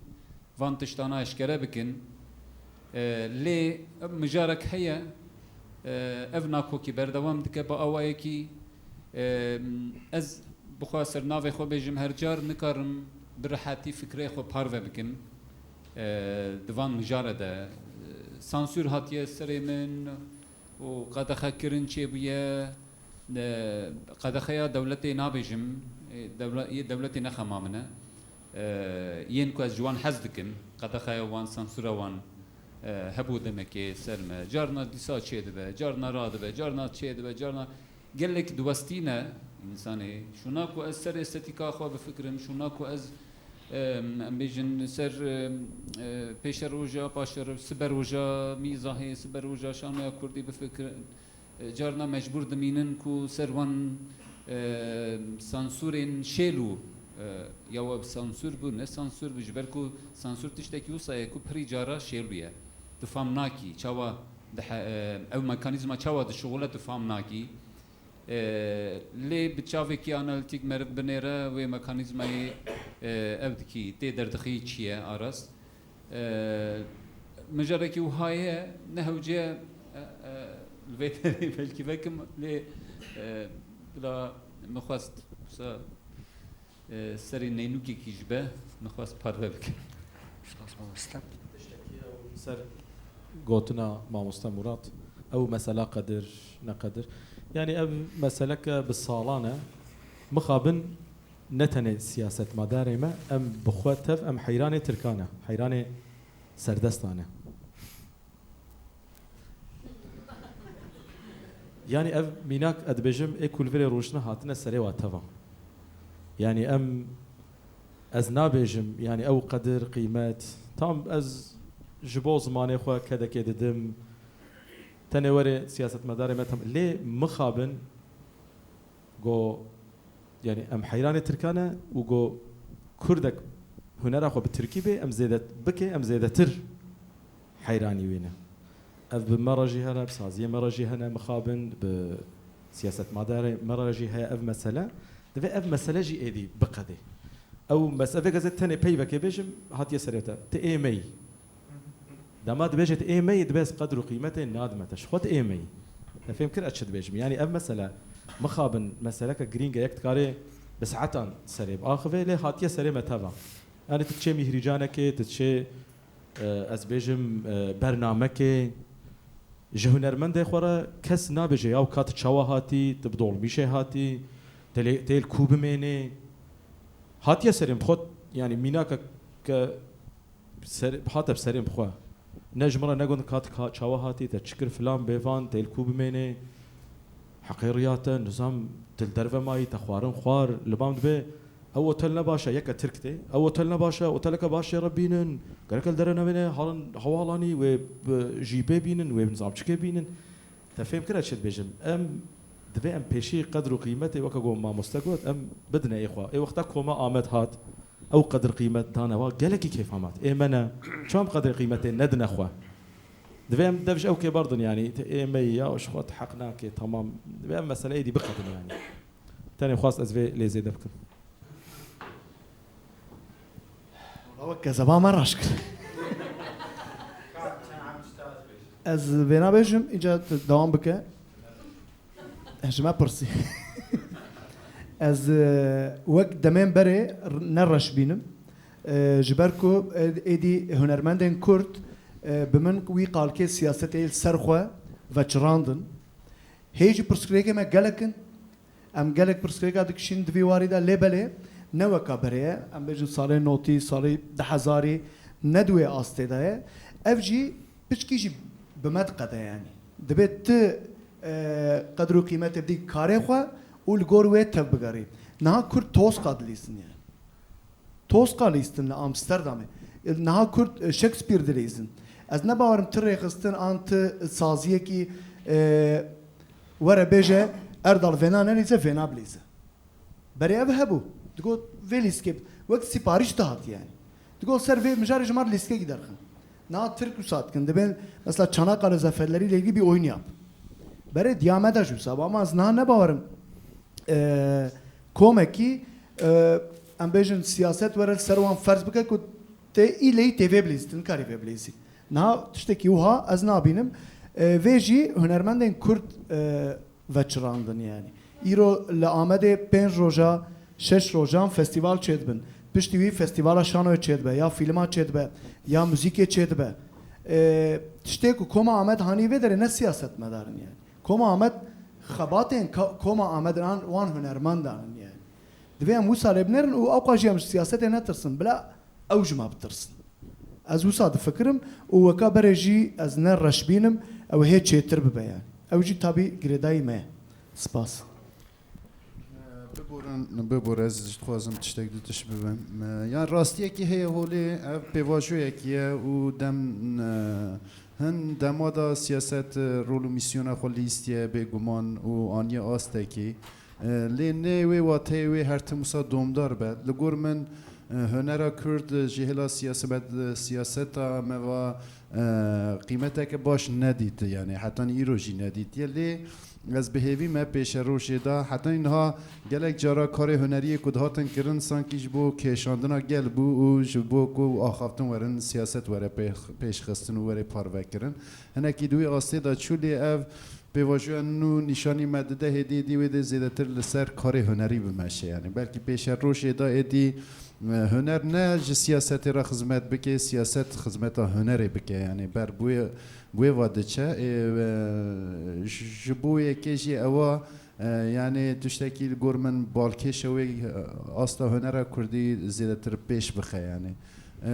van tiştana eşkere bikin. E, lê mijarek heye, e, ev nakokî berdewam dike bi awayekî, e, ez bixwe ser navê xwe bêjim, her car nikarim bi rehetî fikrê xwe parve bikim. E, di van mijare de, e, sansûr hatiye serê min û qedexekirin çêbûye. E, qedexeya dewletê nabêjim, e, dewle-, yê dewletê ne xema min e. E, yên ku ez ji wan hez dikim, qedexeya wan, sansûra wan, e, hebû demekê ser me. Carna dîsa çêdibe, carna radibe, carna çêdibe, carna Gelek diwestîne însanê. Şûna ku ez ser estetiğa xwe bifikirim, şûna ku ez, em, em bêjin ser, em, e, pêşeroja, paşero-, siberoja mîzahê, siberoja şanoya kurdî bifikirim. E, carna mecbûr dimînin ku ser wan, e, sansûrên şêl û, e, ya we bi sansûr bû, ne sansûr bû, ji ber ku sansûr tiştekî wisa ye ku pirî cara şêl bûye. Tu fam nakî, çawa dihe-, e, ew mekanîzma çawa dişuxule tu fam nakî. E, lê bi çavekî analîtîk meriv binêre wê mekanîzmayê, e, ev dikî, tê derdixî çi ye a rast. E, mijarekî wiha ye, ne hewce ye, e, e, li vê derê belkî vekim, lê, e, bila min xwest wisa, e, serê neynûkekî ji be, min xwest parve bikim. Spas mamoste. Tiştekî ew ser gotina mamoste Murat, ew mesela qedir, ne qedir. Yanî ev meseleke bi salan e. Mixabin ne tenê siyasetmadarê me, em bi xwe tev, em heyranê Tirkan e, heyranê serdestan e. Yanî ev mînak, ez dibêjim, ê ku li virê rojine hatine serê wa teva. Yanî em, ez nabêjim, yanî ew qedir, qîmet, tam ez ji bo zimanê xwe kedekê didim, tenê werê siyasetmedarê me tam, lê mixabin, Go, yanî em heyranê Tirkan e û go Kurdek hunera xwe bi Tirkî bê, em zêde bike, em zêdetir heyranî wê ne. Ev bi me re jî hene, bi saziyê me re jî hene, mixabin, bi siyasetmadarê me re jî heye ev mesele. Divê ev mesele jî êdî biqedê. Ew mes-, vê gezê tenê peyvekê bêjim, hatiye serê te. Tu ê me yî. Dema dibêje tu ê me yî, dibe ez qedr û qîmetê nadime te. Ji xwe tu ê me yî. Te fêm kir ez çi dibêjim? Yanî ev mesele mixabin meseleke girîng e, yek dikarê bi saetan serê biaxivê, lê hatiye serê me teva. Yanî tu diçê mîhrîcanekê, tu diçê, e, ez bêjim, e, bernamekê, ji hunermendê xwe re kes nabêje, ya ka tu çawa hatî, tu bi dolmîşê hatî, tu lê, tê li ku bimênê. Hatiye serê min, bi xwe, yanî mînake ke ser, hate bi serê min bi xwe. Ne ji min re negot ka tu ka-, çawa hatî, te çi kir filan bêvan, tê li ku bimênê. Heqê riya te, nizam, tu li derve mayî, te xwarin xwar, li bam dibe, ew otel ne baş e, yeke Tirk tê, ew otel ne baş e, oteleke baş jê re bînin, gereke li dere nevêne, halin hewalanî, wê bi jîpê bînin, wê bi nizamçikê bînin. Te fêm kir ez çi dibêjim? Em divê em pêşî qedr û qîmetê, weke ku mamoste got, em bidine ê xwe. Ê wexta koma Amed hat, ew qedr qîmet dane wa, gelekî kêfa me hat. Ê me ne, çawa em qedrê qîmetê nedine xwe? Divê em dev ji ew kêbar din, yanî, te ê me yî ya, ji xwe te heq nake, temam. Divê em mesele êdî biqedin, yanî. Tenê xwest ez vê lê zêde bikim. Wala wek kezeba me raş kir. Ez vêna bêjim, îca tu dewam bike. Ji me pirsî. Ez, e, wek demên berê r-, ne reş bînim. E, ji ber ku, e, êdî hunermendên Kurd, e, bi min wî qalkê siyasetê li ser xwe veçirandin. Hê jî pirsgirêkê me gelek in. Em gelek pirsgirêka dikişîn di vî warî de, lê belê ne weka berê ye. Em bêjin salê notî, salê du hezarî ne di wê astê de ye. Ev jî piçkî jî bi me diqede yanî. Dibê tu, e, qedr û qîmetê bidî karê xwe û li gor wê tev bigerî. Niha Kurd Tosqa dilîzin yanî. Tosqa lîstin li Amsterdamê. Niha Kurd, e, Shakespeare dilîzin. Ez ne bawerim ti rêxistin an ti saziyekî, e, were bêje Erdal vêna nelîze, vêna bilîze. Berê ev hebû. Digot vê lîstikê wek siparîş dihat yanî. Digot ser vê mijarê ji me re lîstikekî derxin. Niha Tirk wisa dikin. Dibên mesela Çanakkale zaferleri ile ilgili bir oyun yap. Berê diya me de jî wisa bû. Ama ez niha ne bawerim, e, komekî, e, em bêjin siyaset were li ser wan ferz bike ku tê îleyî tê vê bilîzî, tu nikarî vê bilîzî. Niha tiştekî wiha ez nabînim. E, vê jî hunermendên Kurd, e, veçirandin yanî. Îro li Amedê pênc roja, şeş rojan festîval çêdibin. Piştî wî festîvala şanoyê çêdibe, ya fîlma çêdibe, ya muzîkê çêdibe. E, tiştê ku Koma Amed hanî vê derê ne siyasetmedarin yanî. Koma Amed xebatên ka-, Koma Amed an wan hunermendan in yanî. Divê em wisa lê binêrin û ewqa jî em ji siyasetê netirsin, bila ew ji me bitirsin. Ez wisa difikirim û weka berê jî ez ne reşbîn im, ew hê çêtir bibe yanî. Ew jî tabî girêdayî me ye. Spas. Biborin, bibor, ez dixwazim tiştek du tiş bibim. Yan rastiyekî heye holê, ev pêvajoyekî ye û dem, e, hin dema da siyaset, e, rol û mîsyona xwe lîstiye bêguman û aniye astekî. E, lê nê wê wateyê wê her tim wisa domdar be. Li gor min, e, hunera Kurd, e, ji hêla siyasebet-, e, siyaseta me va, e, qîmeteke baş nedît, yanî hetanî îro jî nedîtiye. Lê ez bi hêvî me pêşerojê de, hetanî niha gelek cara karê huneriyê ku dihatin kirin, sankî ji bo kêşandina gel bû û ji bo ku axaftin werin siyaset were pê-, pêşxistin û were parvekirin. Hinekî di wî astê de çû, lê ev pêvajoya nû nîşanî me dide, hêdî hêdî wê dê zêdetir li ser karê hunerî bimeşe. Yanî belkî pêşerojê de êdî, e, huner ne ji siyasetê re xizmet bike, siyaset xizmeta hunerê bike. Yanî ber bi wê, bi wê va diçe. Ê, e, ji, ji bo yekê jî ewa, e, yanî tiştekî li gor min balkêş e wê, e, asta hunera kurdî zêdetir pêş bixe yanî. E,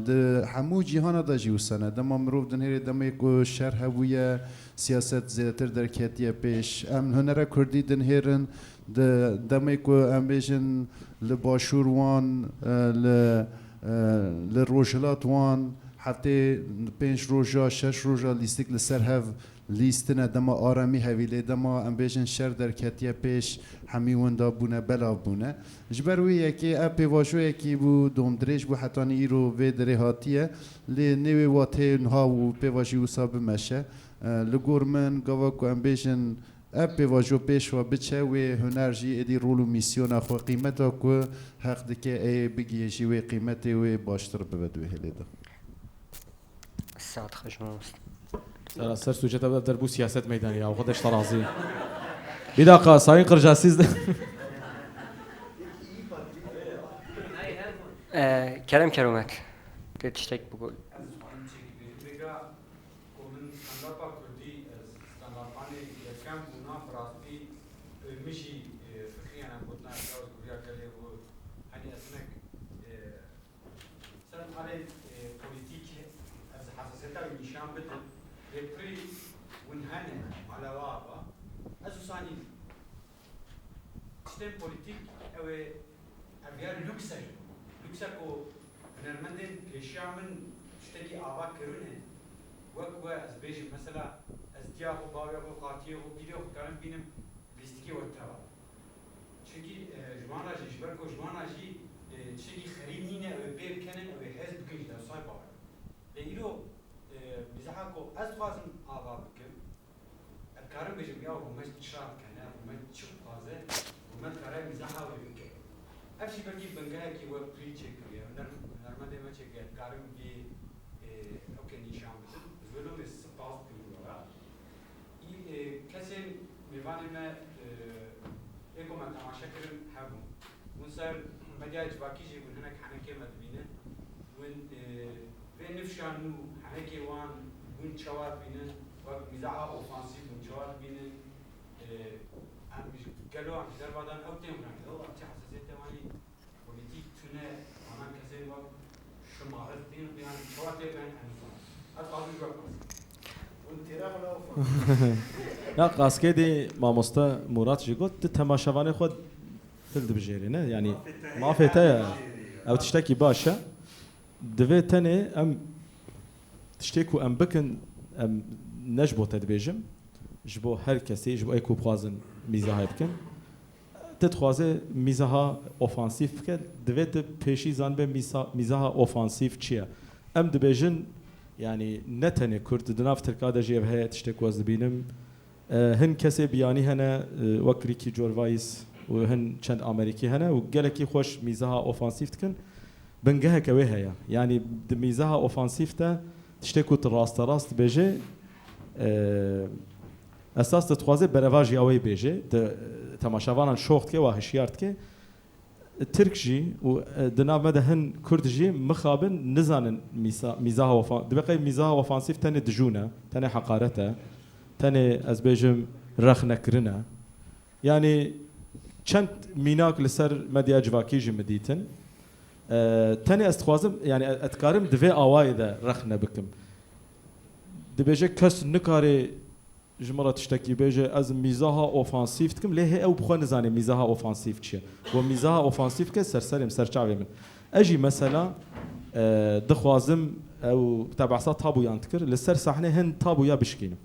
di hemû cîhana de jî wisa ne. Dema mirov dinihêrê demê ku şer hebûye, siyaset zêdetir derketiye pêş. Em hunera kurdî dinihêrin, di demê ku em bêjin li başûr wan, e, li, e, li rojhilat wan, heftê pênc roja, şeş roja lîstik li ser hev lîstine, dema aramî hevî, lê dema em bêjin şer derketiye pêş, hemî winda bûne, belav bûne. Ji ber wê yekê ev pêvajoyekî bû, domdirêj bû, hetanî îro vê derê hatiye, lê nê wê wateyê niha û pêvajî wisa bimeşe. E, li gor min, gava ku em bêjin ev pêvajo pêş ve biçe, wê huner jî êdî rol û mîsyona xwe, qîmeta ku heq dike, ê bigihêjî wê qîmetê wê baştir bibe di wê hêlê de. Saet xweş mamoste. Sera ser sûceta ev derbû siyaset meydanê ya, xwe deşta razî. Bir dakika, Sayın Kırca, siz de. Ee, Kerem Keromet. Te tiştek bigul. Ku min stand-upa kurdî, ez stand-upanê yekem bûna, bi rastî, e, min jî, e, fikirî hene gotina ez guriya gelê û henî ez hinek, e, ser alê, e, polîtîk ez hesasiyeta wî nîşan bidim. Lê pirî hûn hene, mala wa ava. Ez wisa nînim. Tiştên polîtîk, ew ê, ev ya lûks e ji bo. Lûks e ku hunermendên pêşiya min tiştekî ava kirine. Wek we ez bêjim, mesela, ez diya xwe, bavê xwe, qatiyê xwe, pîrê xwe karim bînim, lîstikê we teva. Çunkî, e, ji wan re jî, ji ber ku ji wan re jî, e, tiştekî xerîb nîne, ew ê pê bikenin, ew ê hez bikin ji dewsay bawer. Lê îro, e, mîzaha ku ez dixwazim ava bikim, ez karim bêjim, ya rûmet çira dikene, rûmet çi dixwaze, rûmet kare mîzaha wê bike. Ev jî belkî bingehekî we pirî çêkiriye, huner-, hunermendê me çêkiriye, dikarim vî, e, ewkê nîşan bidim. Ez wê lomê spas dikim ji we re. Î, e, kesên mêvanê me, e, ê ku me temaşe kirin hebûn. Hûn ser medyaya civakî jî hûn hinek henekê me dibînin. Hûn, e, vê nifşa nû henekê wan hûn çawa dibînin? Wek mîzaha ofansîf hûn çawa dibînin? Em ji gelo em ji derve dan ew têm rengê, ew em çi hesasiyetê wanî polîtîk tune, anan kesên wek şima hil tîn, yan çawa tê bên em zan. Ez dixwazim ji we bipirs. Hûn têra xwe ne ufak. Ya qaskê dî mamoste Murat jî got, tu temaşevanê xwe dil dibijêrî, ne? Yanî mafê te ye. Ew tiştekî baş e. Divê tenê em tiştê ku em bikin, em ne ji bo te dibêjim, ji bo her kesî, ji bo ê ku bixwazin mîzahê bikin. Tu dixwaze mîzaha ofansîf bike, divê tu pêşî zanibê mîsa-, mîzaha ofansîf çi ye. Em dibêjin, yanî ne tenê Kurd, di nav Tirka de jî ev heye, tiştê ku ez dibînim. E, hin kesê biyanî hene, e, wek Ricky Gervais û hin çend Amerîkî hene û gelekî xweş mîzaha ofansîf dikin. Bingeheke wê heye. Yanî di mîzaha ofansîf de tiştê ku tu rasterast dibêjê, e, esas tu dixwazê berevajiya wê bêjê, tu, e, temaşevanan şox dike, wa hişyar dike. Tirk jî û, e, di nav me de hin Kurd jî mixabin nizanin mîsa-, mîzaha ofan-, dibe qey mîzaha ofansîf tenê dijûn e, tenê heqaret e, tenê, ez bêjim, rexnekirin e. Yanî çend mînak li ser medya civakî jî min dîtin. E, tenê ez dixwazim, yanî e-, ez dikarim di vê awayê de rexne bikim. Dibêje kes nikare ji min re tiştekî bêje, ez mîzaha ofansîf dikim, lê hê ew bi xwe nizane mîzaha ofansîf çi ye. Got mîzaha ofansîf ke ser serê min, ser çavê min. Ez jî mesela, e, dixwazim ew te behsa tabûyan dikir, li ser sahnê hin tabûya bişkînim.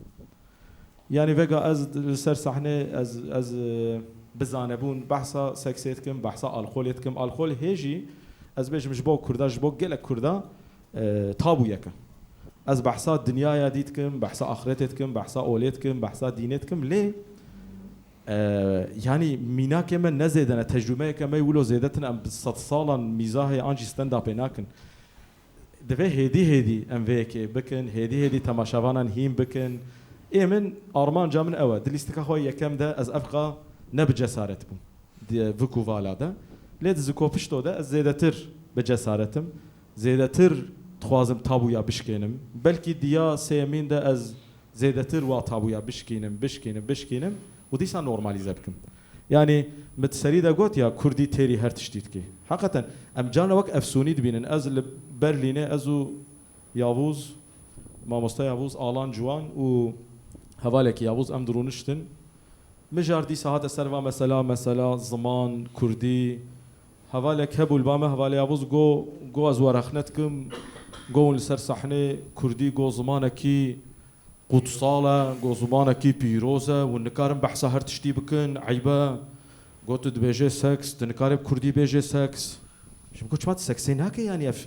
Yanî vega ez li ser sahnê ez, ez, e, bi zanebûn behsa seksê dikim, behsa alkolê dikim. Alkol hê jî ez bêjim ji bo Kurda, ji bo gelek Kurda, e, tabûyek e. Ez behsa dinyaya dî dikim, behsa axretê dikim, behsa olê dikim, behsa dînê dikim. Lê, e, yanî mînakê me ne zêde ne, tecrûmeyeke me wilo zêde tune, em bi sedsalan mîzahê an jî stand-upê nakin. Divê hêdî hêdî em vê yekê bikin, hêdî hêdî temaşevanan hîn bikin. Ê min, armanca min ew e. Di lîstika xwe yekem de ez evqa ne bi cesaret bûm di Vuku Vala de. Lê di Zikopişto de ez zêdetir bi cesaret im. Zêdetir dixwazim tabûya bişkênim. Belkî diya sêyemîn de ez zêdetir wa tabûya bişkînim, bişkînim, bişkînim û dîsa normalîze bikim. Yanî min di serî de got ya, Kurdî têrî her tiştî dike. Heqeten em carna wek efsûnî dibînin. Ez li Berlînê, ez û Yavuz, mamoste Yavuz, Alan Ciwan û hevalekî Yavuz em dirûniştin. Mijar dîsa hate ser va mesela, mesela ziman, Kurdî. Hevalek hebû li ba me, hevalê Yavuz go, go ez we rexne dikim, go hûn li ser sahnê Kurdî, go zimanekî qutsal e, go zimanekî pîroz e, hûn nikarin behsa her tiştî bikin, eyb e. Go tu dibêjê seks, tu nikarê bi Kurdî bêjê seks. Ji min got çima tu seksê nake, yanî ev,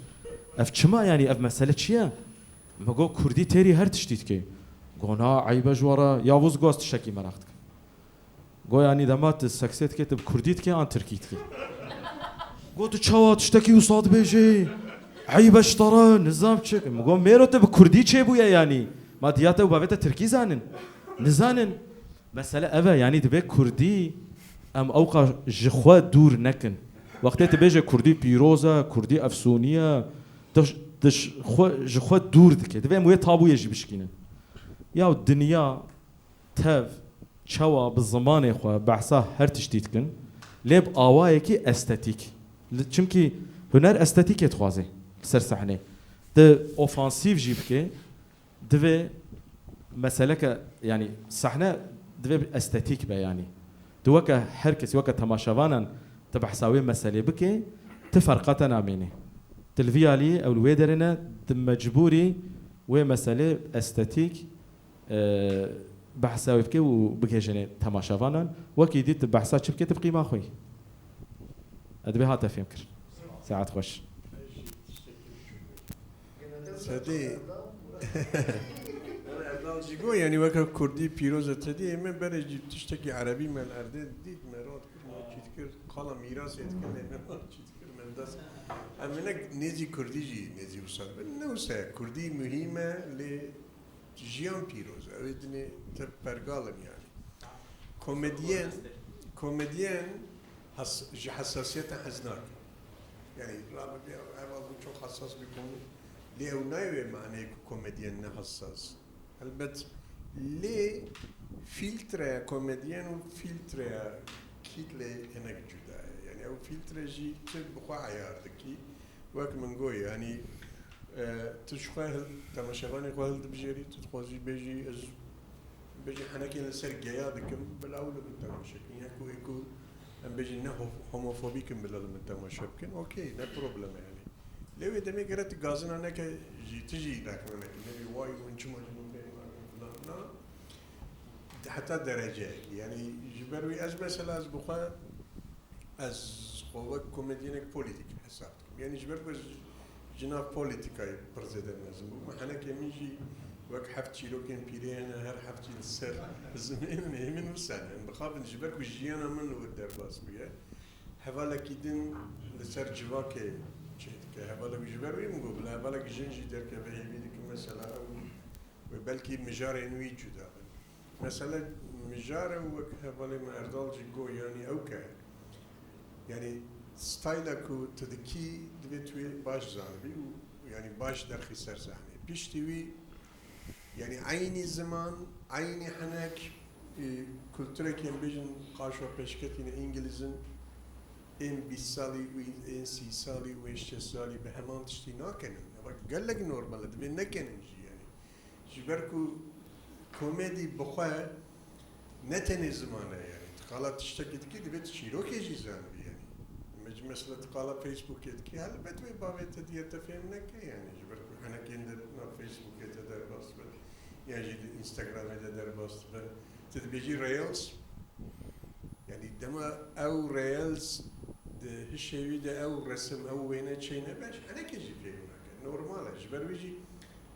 ev çima, yanî ev mesele çi ye? Min got Kurdî têrî her tiştî dike. Go na eyb e ji we re, Yavuz go ez tiştekî meraq dikim. Go yanî dema tu seksê dikê, tu bi Kurdî dikê an Tirkî dikê? Go tu çawa tiştekî wisa dibêjê? Eyb e ji te re, nizam çi? Min go mêro tu bi Kurdî çêbûye yanî. Ma diya te û bavê te Tirkî zanin? Nizanin. Mesele ev e, yanî divê Kurdî em ewqa ji xwe dûr nekin. Wextê tu bêje Kurdî pîroz e, Kurdî efsûnî ye, tu, tu ji xwe, ji xwe dûr dike. Divê em wê tabûyê jî bişkînin. Ya dinya tev, çawa bi zimanê xwe behsa her tiştî dikin, lê bi awayekî estetîk. Li-, çimkî huner estetîkê dixwaze li ser sahnê. Tu ofansîf jî bike, divê meseleke, yanî sahne divê estetîk be yanî. Tu weke her kesî, weke temaşevanan tu behsa wê meselê bike, tu ferqa te namêne. Tu li vî alî ew li wê derê ne, tu mecbûrî wê meselê estetîk, e, behsa wê bike û bigihêjinê temaşevanan. Wekî dî tu behsa çi bike, tu bi qîma xwe yî. E, divê hate fêmkirin. Saet xweş. Sedî. Erdal jî got, yanî weke Kurdî pîroz e tedî, ê me berê jî tiştekî erebî me li erdê dît, me rad kir, me çît kir, qala mîrasê dikir, lê me çît kir, me dest. Em hinek nêzî Kurdî jî nêzî wisa dibin. Ne wisa ye, Kurdî muhîm e, lê jiyan pîroz e. Ew ê dinê te pergal in yanî. Komedyen, komedyen hes-, ji hesasiyete hez nake. Yanî, rabe bê, ev, ev, ev çok hassas bir konu. Lê ew nayê wê maneyê ku komedyen ne hassas. Elbet, lê Fîltreya komedyen û fîltreya kîtleyê hinek cuda ye. Yanî ew fîltre jî tu bi xwe eyar dikî. Wek min got, yanî, e, tu ji xwe hil-, temaşevanê xwe hildibijêrî, tu dixwazî bêjî, ez bêjî henekê li ser geya dikim, bila ew li min temaşe bikin. Ya ku ê ku em bêjin ne ho-, homofobîk in, bila li min temaşe bikin. Okey, ne problem e yanî. Lê wê demê gere tu gazina neke jî, tu jî rexne nekî. Nebî, "Way, hûn çima ji min fêm nakin?" filan. Na. Heta dereceyekî. Yanî ji ber wî ez mesela, ez bi xwe, ez xwe wek komedyenek polîtîk hesab dikim. Yanî ji ber ku ez ji nav polîtîkayê pir zêde mezin bûm. Henekê min jî wek heft çîrokên pîrê hene, her heft jî li ser zimanê min wisa ne. Em bixabin ji ber ku jiyana min li wir derbas bûye. Hevalekî din li ser civakê çêdike. Hevalek ji ber wî min got, bila hevalek jin jî derkeve hêvî dikim, mesela ew wê belkî mijarên wî cuda bin. Mesela mijare wek hevalê me Erdal jî got, yanî ew ke, yanî stayla ku tu dikî divê tu wê baş zanibî û yanî baş derxî ser sahneyê. Piştî wî, yanî eynî ziman, eynî henek, e, kulturek em bêjin qaşo pêşketîne, îngilîzin ên bîst salî û ên sî salî û ên şeş salî bi heman tiştî nakenin. Ev gelek normal e, divê nekenin jî yanî. Ji ber ku komedî bi xwe ne tenê ziman e, yanî tu qala tiştekî dikî, divê tu çîrokê jî zanibî yanî. Me-, mesela tu qala Facebookê dikî, helbet wê bavê te diye te fêm neke yanî, ji ber ku henekên de nav Facebookê te derbas dibe, yan jî di Instagramê de derbas dibe. Tu dibêjî Reels, yanî dema ew Reels di hişê wî de ew resim, ew wêne çênebe, ji henekê jî fêm nake. Normal e. Ji ber wî jî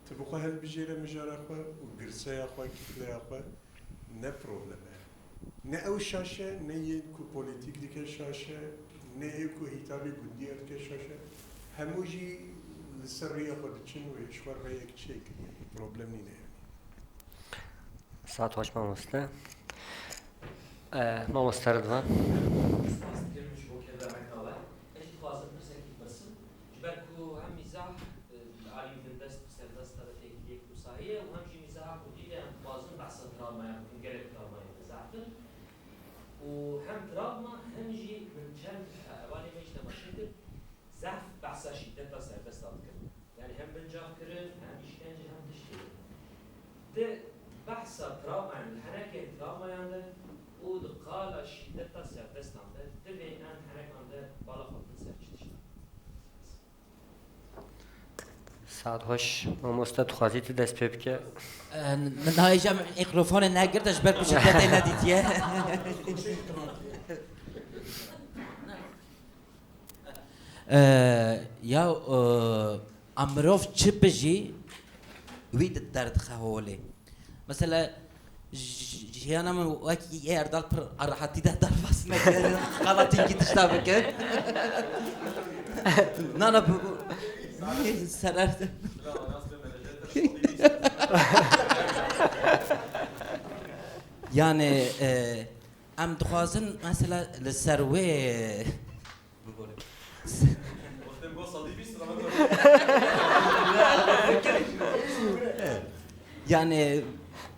tu bi xwe hilbijêre mijara xwe û girseya xwe, kîtleya xwe, ne problem e. Ne ew şaş e, ne yê ku polîtîk dike şaş e, ne yê ku hîtabê gundî dike şaş e. Hemû jî li ser rêya xwe diçin û ji xwe rêyek çêkin. Problem nîne yanî. Saet xweş mamoste. E, mamoste Ridvan. Spas dikim ji bo kevdara me kale. Ez jî dixwazim pirsekî bipirsim. Ji ber ku hem mîzah, e, li alî min dest bi serdesta ve têkiliyek wisa heye û hem jî mîzaha kurdî de em dixwazin behsa travmayan bikin, gelek travmayên me zehf in. Û hem travma hem jî min çend hevalê me jî temaşe kir, zehf behsa şîdeta serdestan dikin. Yanî hem bincav kirin, hem îşkence, hem tiştê. Di behsa travmayan, di henekên travmayan de û di qala şîdeta serdestan de, divê em henekan de bala xwe bidin ser çi tiştan. Saet xweş. Mamoste, tu xwazî tu dest pê bike? Eh, min nahêja mîkrofonê negirte ji ber ku şîdetê nedîtiye. Eh, ya, eh, a mirov çi bijî, wî di derdixe holê. Mesela, j-, j-, jiyana min wekî yê Erdal pir a rehetî de derbas neke. Qala tînkî tişta bike. Na, na, bu, bu. Serer. Yani, e, em dixwazin, mesela, li ser wê, Bibore. Wextê min got sedî bîst, rehmet Yani,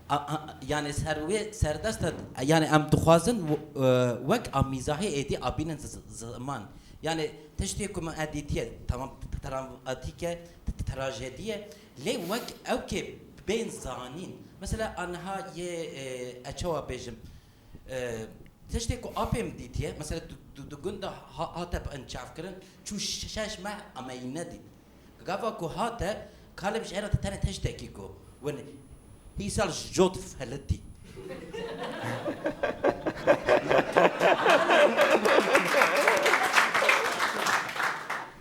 a, a, yani ser wê serdest e, yani em dixwazin w-, e, wek a mîzahê êdî a bînin z-, z-, ziman. Yani tiştê ku min edîtiye, tamam, travmatîk e, t-, t-, trajedî ye, lê wek ew kê bên zanîn. Mesela a niha yê, e, e, çawa bêjim, E, tiştê ku apê min dîtiye, mesela du, du, du gund de ha, hate bi inçavkirin, çû şe-, şeş meh em ê nedît. Gava ku hate, kalê min ji êra te tenê tiştekî ku win hîsal ji cot felitî.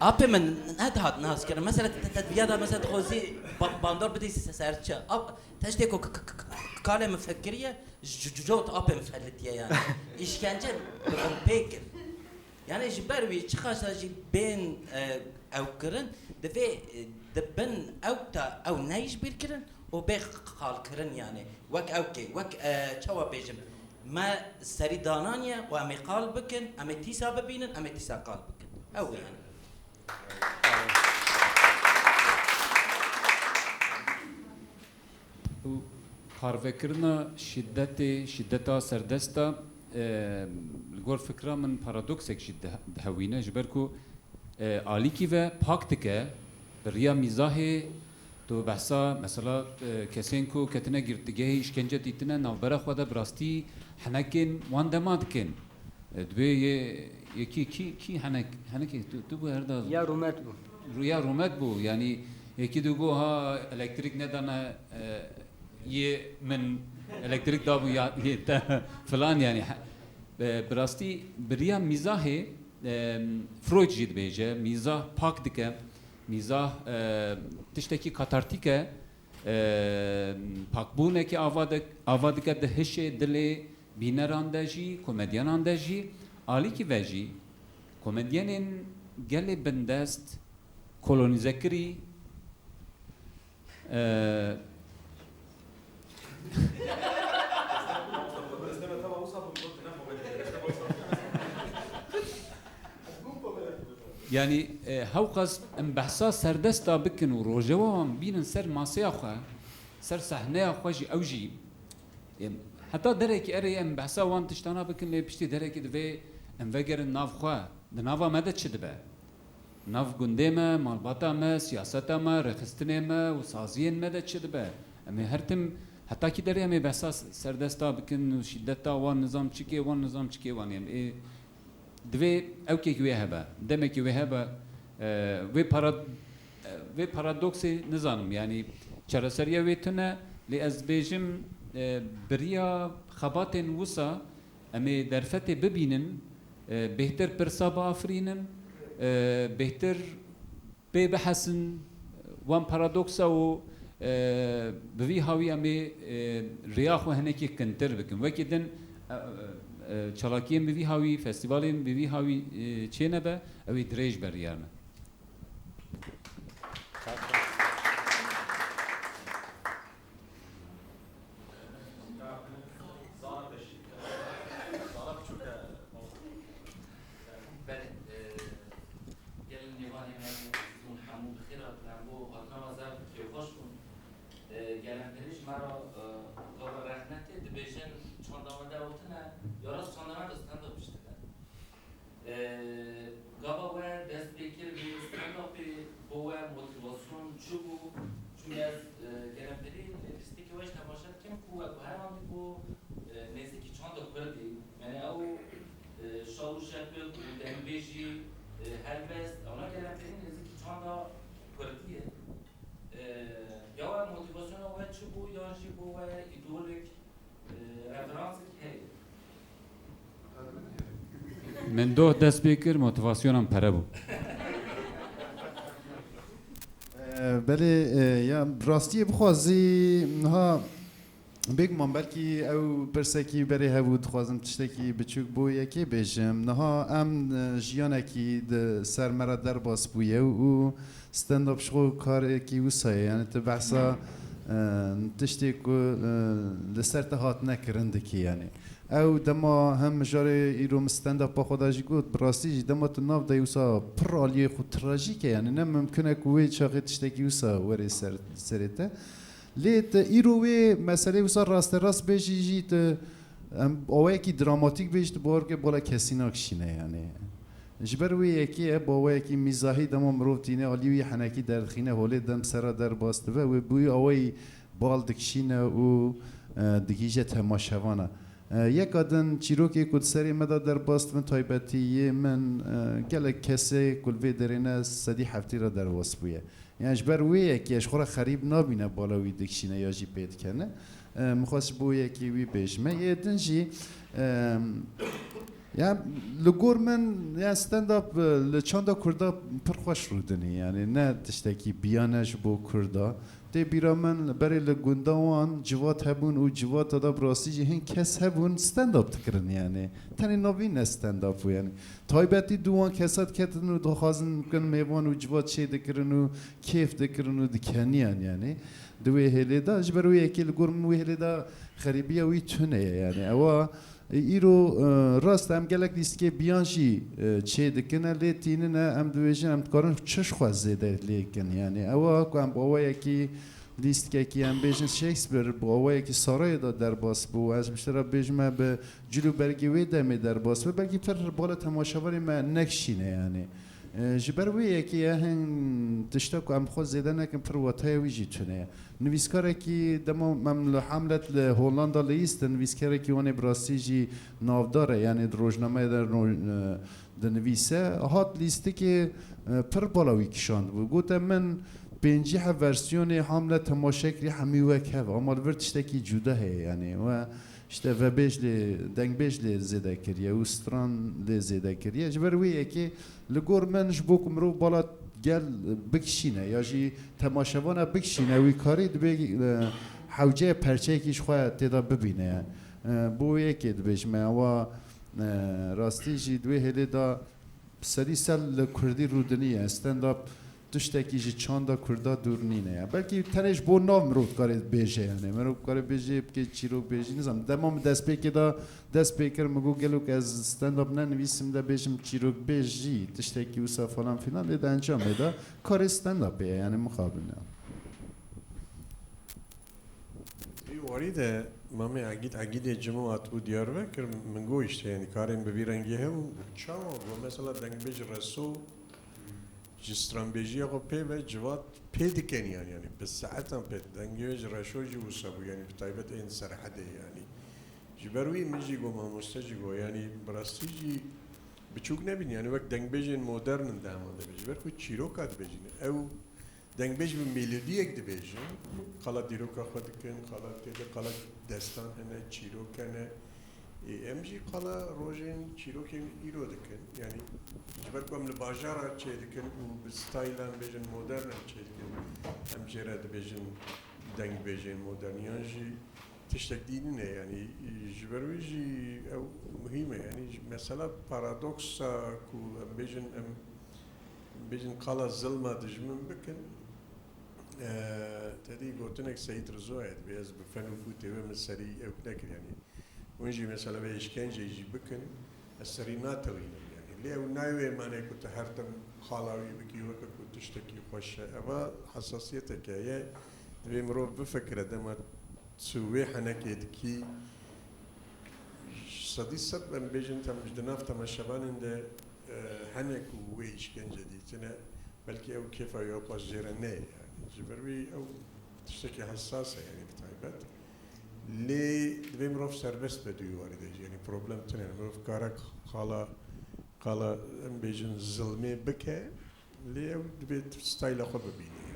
Apê min nedihat nas kirin. Mesela te, te, te viya da mesela dixwazî ba-, bandor bidî se-, serçe. Ap-, tiştê ku k-, k-, k-, kalê min fikiriye, Ji, ji, ji cot apê min felitiye yani. Îşkence bi, bi pê kir. Yani ji ber wî çiqasa jî bên, e, ew kirin, divê, e, di bin ew ta ew neyî ji bîr kirin û bê qalkirin yani. Wek ew kê, wek, e, çawa bêjim, me serî dananiye û em ê qal bikin, em ê tîsa bibînin, em ê tîsa qal bikin. Ew yani. Û Parvekirina şîdetê, şîdeta serdesta, e, li gor fikra min paradoksek jî dih-, dihewîne, ji ber ku, e, alîkî ve pak dike, bi riya mîzahê, tu behsa, mesela, e, kesên ku ketine girtîgehê, îşkence dîtine, navbera xwe de bi rastî henekên wan dema dikin. E, dibê yê, yekî kî, kî henek, henekê tu, tu bû herda. Ya rûmet bû. Rû-, ya rûmet bû. Yanî yekî digot, ha, elektrîk nedane, e, yê min elektrîk dabû ya yê te filan, yanî, he, e, bi rastî bi riya mîzahê, e, Freud jî dibêje, mîzah pak dike, mîzah, e, tiştekî katartîk e, e, pakbûnekê ava dik-, ava dike di hişê, dilê bîneran de jî, komedyenan de jî, alîkî ve jî komedyenên gelê bindest, kolonîzekirî, e, Yanî, e, hewqas em behsa serdesta bikin û rojewa wan bînin ser maseya xwe, ser sehneya xwe jî, ew jî, e, heta derekî erê em behsa wan tiştana bikin, lê piştî derekî divê em vegerin nav xwe. Di nava me de çi dibe? Nav gundê me, malbata me, siyaseta me, rêxistinê me û saziyên me de çi dibe? Em ê her tim, heta kî derê em ê behsa serdesta bikin û şîdeta wan nizam çikê, wan nizam çikê wan ê. Em ê Divê ewkek wê hebe, demekî wê hebe, e, wê para-, e, wê paradoksê nizanim, yanî çareseriya wê tune, lê ez dibêjim, e, bi riya xebatên wisa em ê derfetê bibînin, e, bêhtir pirsa biafirînin, e, bêhtir pê bihesin, wan paradoksa û, e, bi vî hawî em ê, e, rêya xwe hinekî kintir bikin. Wekî din, e, e, e, çalakiyên bi vî hawî, festîvalên bi vî hawî, e, çênebe, ew ê dirêj be riya me. Zana beşî. Zana biçûk e. Belê, e, gelin mêvanê me, hûn hemû bi xêr hatin, em bo hatina me zaf kêfxweş bûn. E, gelemperî ji me re, e, gava rehmetê dibêjin, çanda me de ew tune, ya rast çanda me de stand-up pişt dide. E, gava we dest pê kir vê stand-upê bo we motivasyon çi bû? Çunke ez, e, gelemperî lîstikê we jî temaşe dikim ku we guherandî ku, e, nêzîkî çanda kurdî, yani ew, e, şal û şepik û dengbêjî, e, helbest, ewna gelemperî nêzîkî çanda kurdî ye. E, ya we motivasyona we çi bû, yan jî bo we îdolek, e, referansek heye? Min doh dest pê kir, motivasyona min pere bû. E, belê, e, ya rastiyê bixwazî niha bêguman belkî ew pirsekî berê hebû, dixwazim tiştekî biçûk bo yekê bêjim. Niha em, e, jiyanekî di ser me re derbas bûye û stand-up ji xwe karekî wisa ye. Yani tu behsa, e, tiştê ku, e, li ser te hatine kirin dikî yani. Ew dema hem mijarê îro min stand-upa xwe de jî got, bi rastî jî dema tu nav de wisa pir aliyê xwe trajîk e, yani ne mimkun e ku wê çaxê tiştekî wisa were ser, serê te. Lê tu îro wê meselê wisa rasterast bêjî jî tu, em, awayekî dramatîk bêjî tu bawer bike bala kesî nakişîne yani. Ji ber wê yekê e, bi awayekî mîzahî dema mirov tîne alî wî henekî derdixîne holê dem sera derbas dibe, wê bi wî awayî bal dikişîne û, e, digihîje temaşevana. E, yeka din çîrokê ku di serê me de derbas dibin taybetî yê min, e, gelek kesê ku li vê derê ne sedî heftî re derbas bûye. Yani ji ber wê yekê ji xwe re xerîb nabîne bala wî dikişîne ya jî pê dikene. E, min xwest ji bo yekê wî bêjime. Yê din jî, e, ya li gor min, ya stand-up, e, li çanda Kurda pir xweş rûdinî. Yani ne tiştekî biyane ji bo Kurda. Tê bîra min berê li gunda wan civat hebûn û civata da bi rastî jî hin kes hebûn stand-up dikirin yani. Tenê navî ne stand-up bû yani. Taybetî du wan kesa diketin û dixwazin bikin mêvan û civat çê dikirin û kêf dikirin û dikeniyan yani. Di wê hêlê de, ji ber wê yekê li gor min wê hêlê de xerîbiya wî tune ye yani. Ewa, e, îro, e, rast em gelek lîstikê biyan jî, e, çê dikine, lê tînine em dibêjin em dikarin çi ji xwe zêde lê kin yani. Ewa ku em bi awayekî lîstikekî, em bêjin Shakespeare, bi awayekî sarayê de derbas bû. Ez ji te re bêjim, me bi cil û bergê wê demê derbas bû. Belkî pir bala temaşevanê me nekişîne, yanî. E, ji ber wê yekê ye, hin tişta ku em xwe zêde nekin, pir wataya wî jî tune ye. Nivîskarekî, dema em li Hamlet li Hollanda leyîstin, nivîskarekî wanê bi rastî jî navdar e, yanî di rojnameyê de ro-, e, dinivîse, hat lîstikê, e, pir bala wî kişandibû. Gote min pêncî heb versiyonê Hamlet temaşe kiriye, hemî wek hev, ama li vir tiştekî cuda heye, yanî we işte vebêj lê, dengbêj lê zêde kiriye û stran lê zêde kiriye. Ji ber wê yekê li gor min ji bo ku mirov bala gel bikişîne ya jî temaşevana bikişîne, wî karî dibê, e, hewceye perçeyekî ji xwe tê de bibîne. E, bo wê yekê dibêjime, ewa, e, rastî jî di wê hêlê de serî ser li kurdî rûdinî ye. Stand-up tiştekî ji çanda kurda dûr nîne ye. Belkî tenê ji bo nav mirov dikare bêje, yani. Mirov dikare bêje, bike çîrok bêjî, nizam. Dema min destpêkê de dest pê kir, min got, gelo ez stand-up nenivîsim, de bêjim çîrok bêjî, tiştekî wisa falan filan, lê de encamê de karê stand-upê ye, yani mixabin ya. Ê warî de Mamê Egîd, Egîdê Cimo hatibû Diyarbekir, min got işte, yani karên bi vî rengî hebû, çawa got, mesela dengbêj Reso ji stranbêjiya xwe pê ve civat pê dikenî, yani, yani bi saetan pê, dengbêj Reşo jî wisa bû, yani bi taybet ên Serhedê, yani. Ji ber wî min jî got, mamoste jî got, yani bi rastî jî biçûk nebîn, yani wek dengbêjên modern in dema de, ji ber ku çîroka dibêjin. Ew dengbêj bi melodiyek dibêjin, qala dîroka xwe dikin, qala tê de qala destan hene, çîrok hene. Ê, em jî qala rojên çîrokên îro dikin. Yani ji ber ku em li bajara çê dikin û bi stylan bêjin modern em çê dikin, em jê re dibêjin dengbêjên modern. Yan jî tiştek dî nîne, yani, e, ji ber wê jî ew muhîm e. Yani, mesela paradoksa ku em bêjin, em bêjin qala zilma dijmin bikin, e, tedî gotinek Seyîd Rizo heye, dibê ez bi fen û fûtê wê min serî ew nekir, yani. Hûn jî mesela vê îşkenceyê jî bikin, ez serî natewînim, yani. Lê ew nayê wê mane ku tu her tim qala wî bikî weke ku tiştekî xweş e. Eva hesasiyetek heye, divê mirov bifikire dema tu wê henekê dikî, sedî sed em bêjin tem-, ji di nav temaşevanên de, e, hene ku wê îşkence dîtine, belkî ew kêfa wî ew qas jê re neyê, yani. Ji ber wî ew tiştekî hesas e, yani, bi taybet. Lê divê mirov serbest be di wî warî de jî, yani, problem tune ye. Mirov kare qala, qala, em bêjin zilmê bike, lê ew divê stayla xwe bibîne.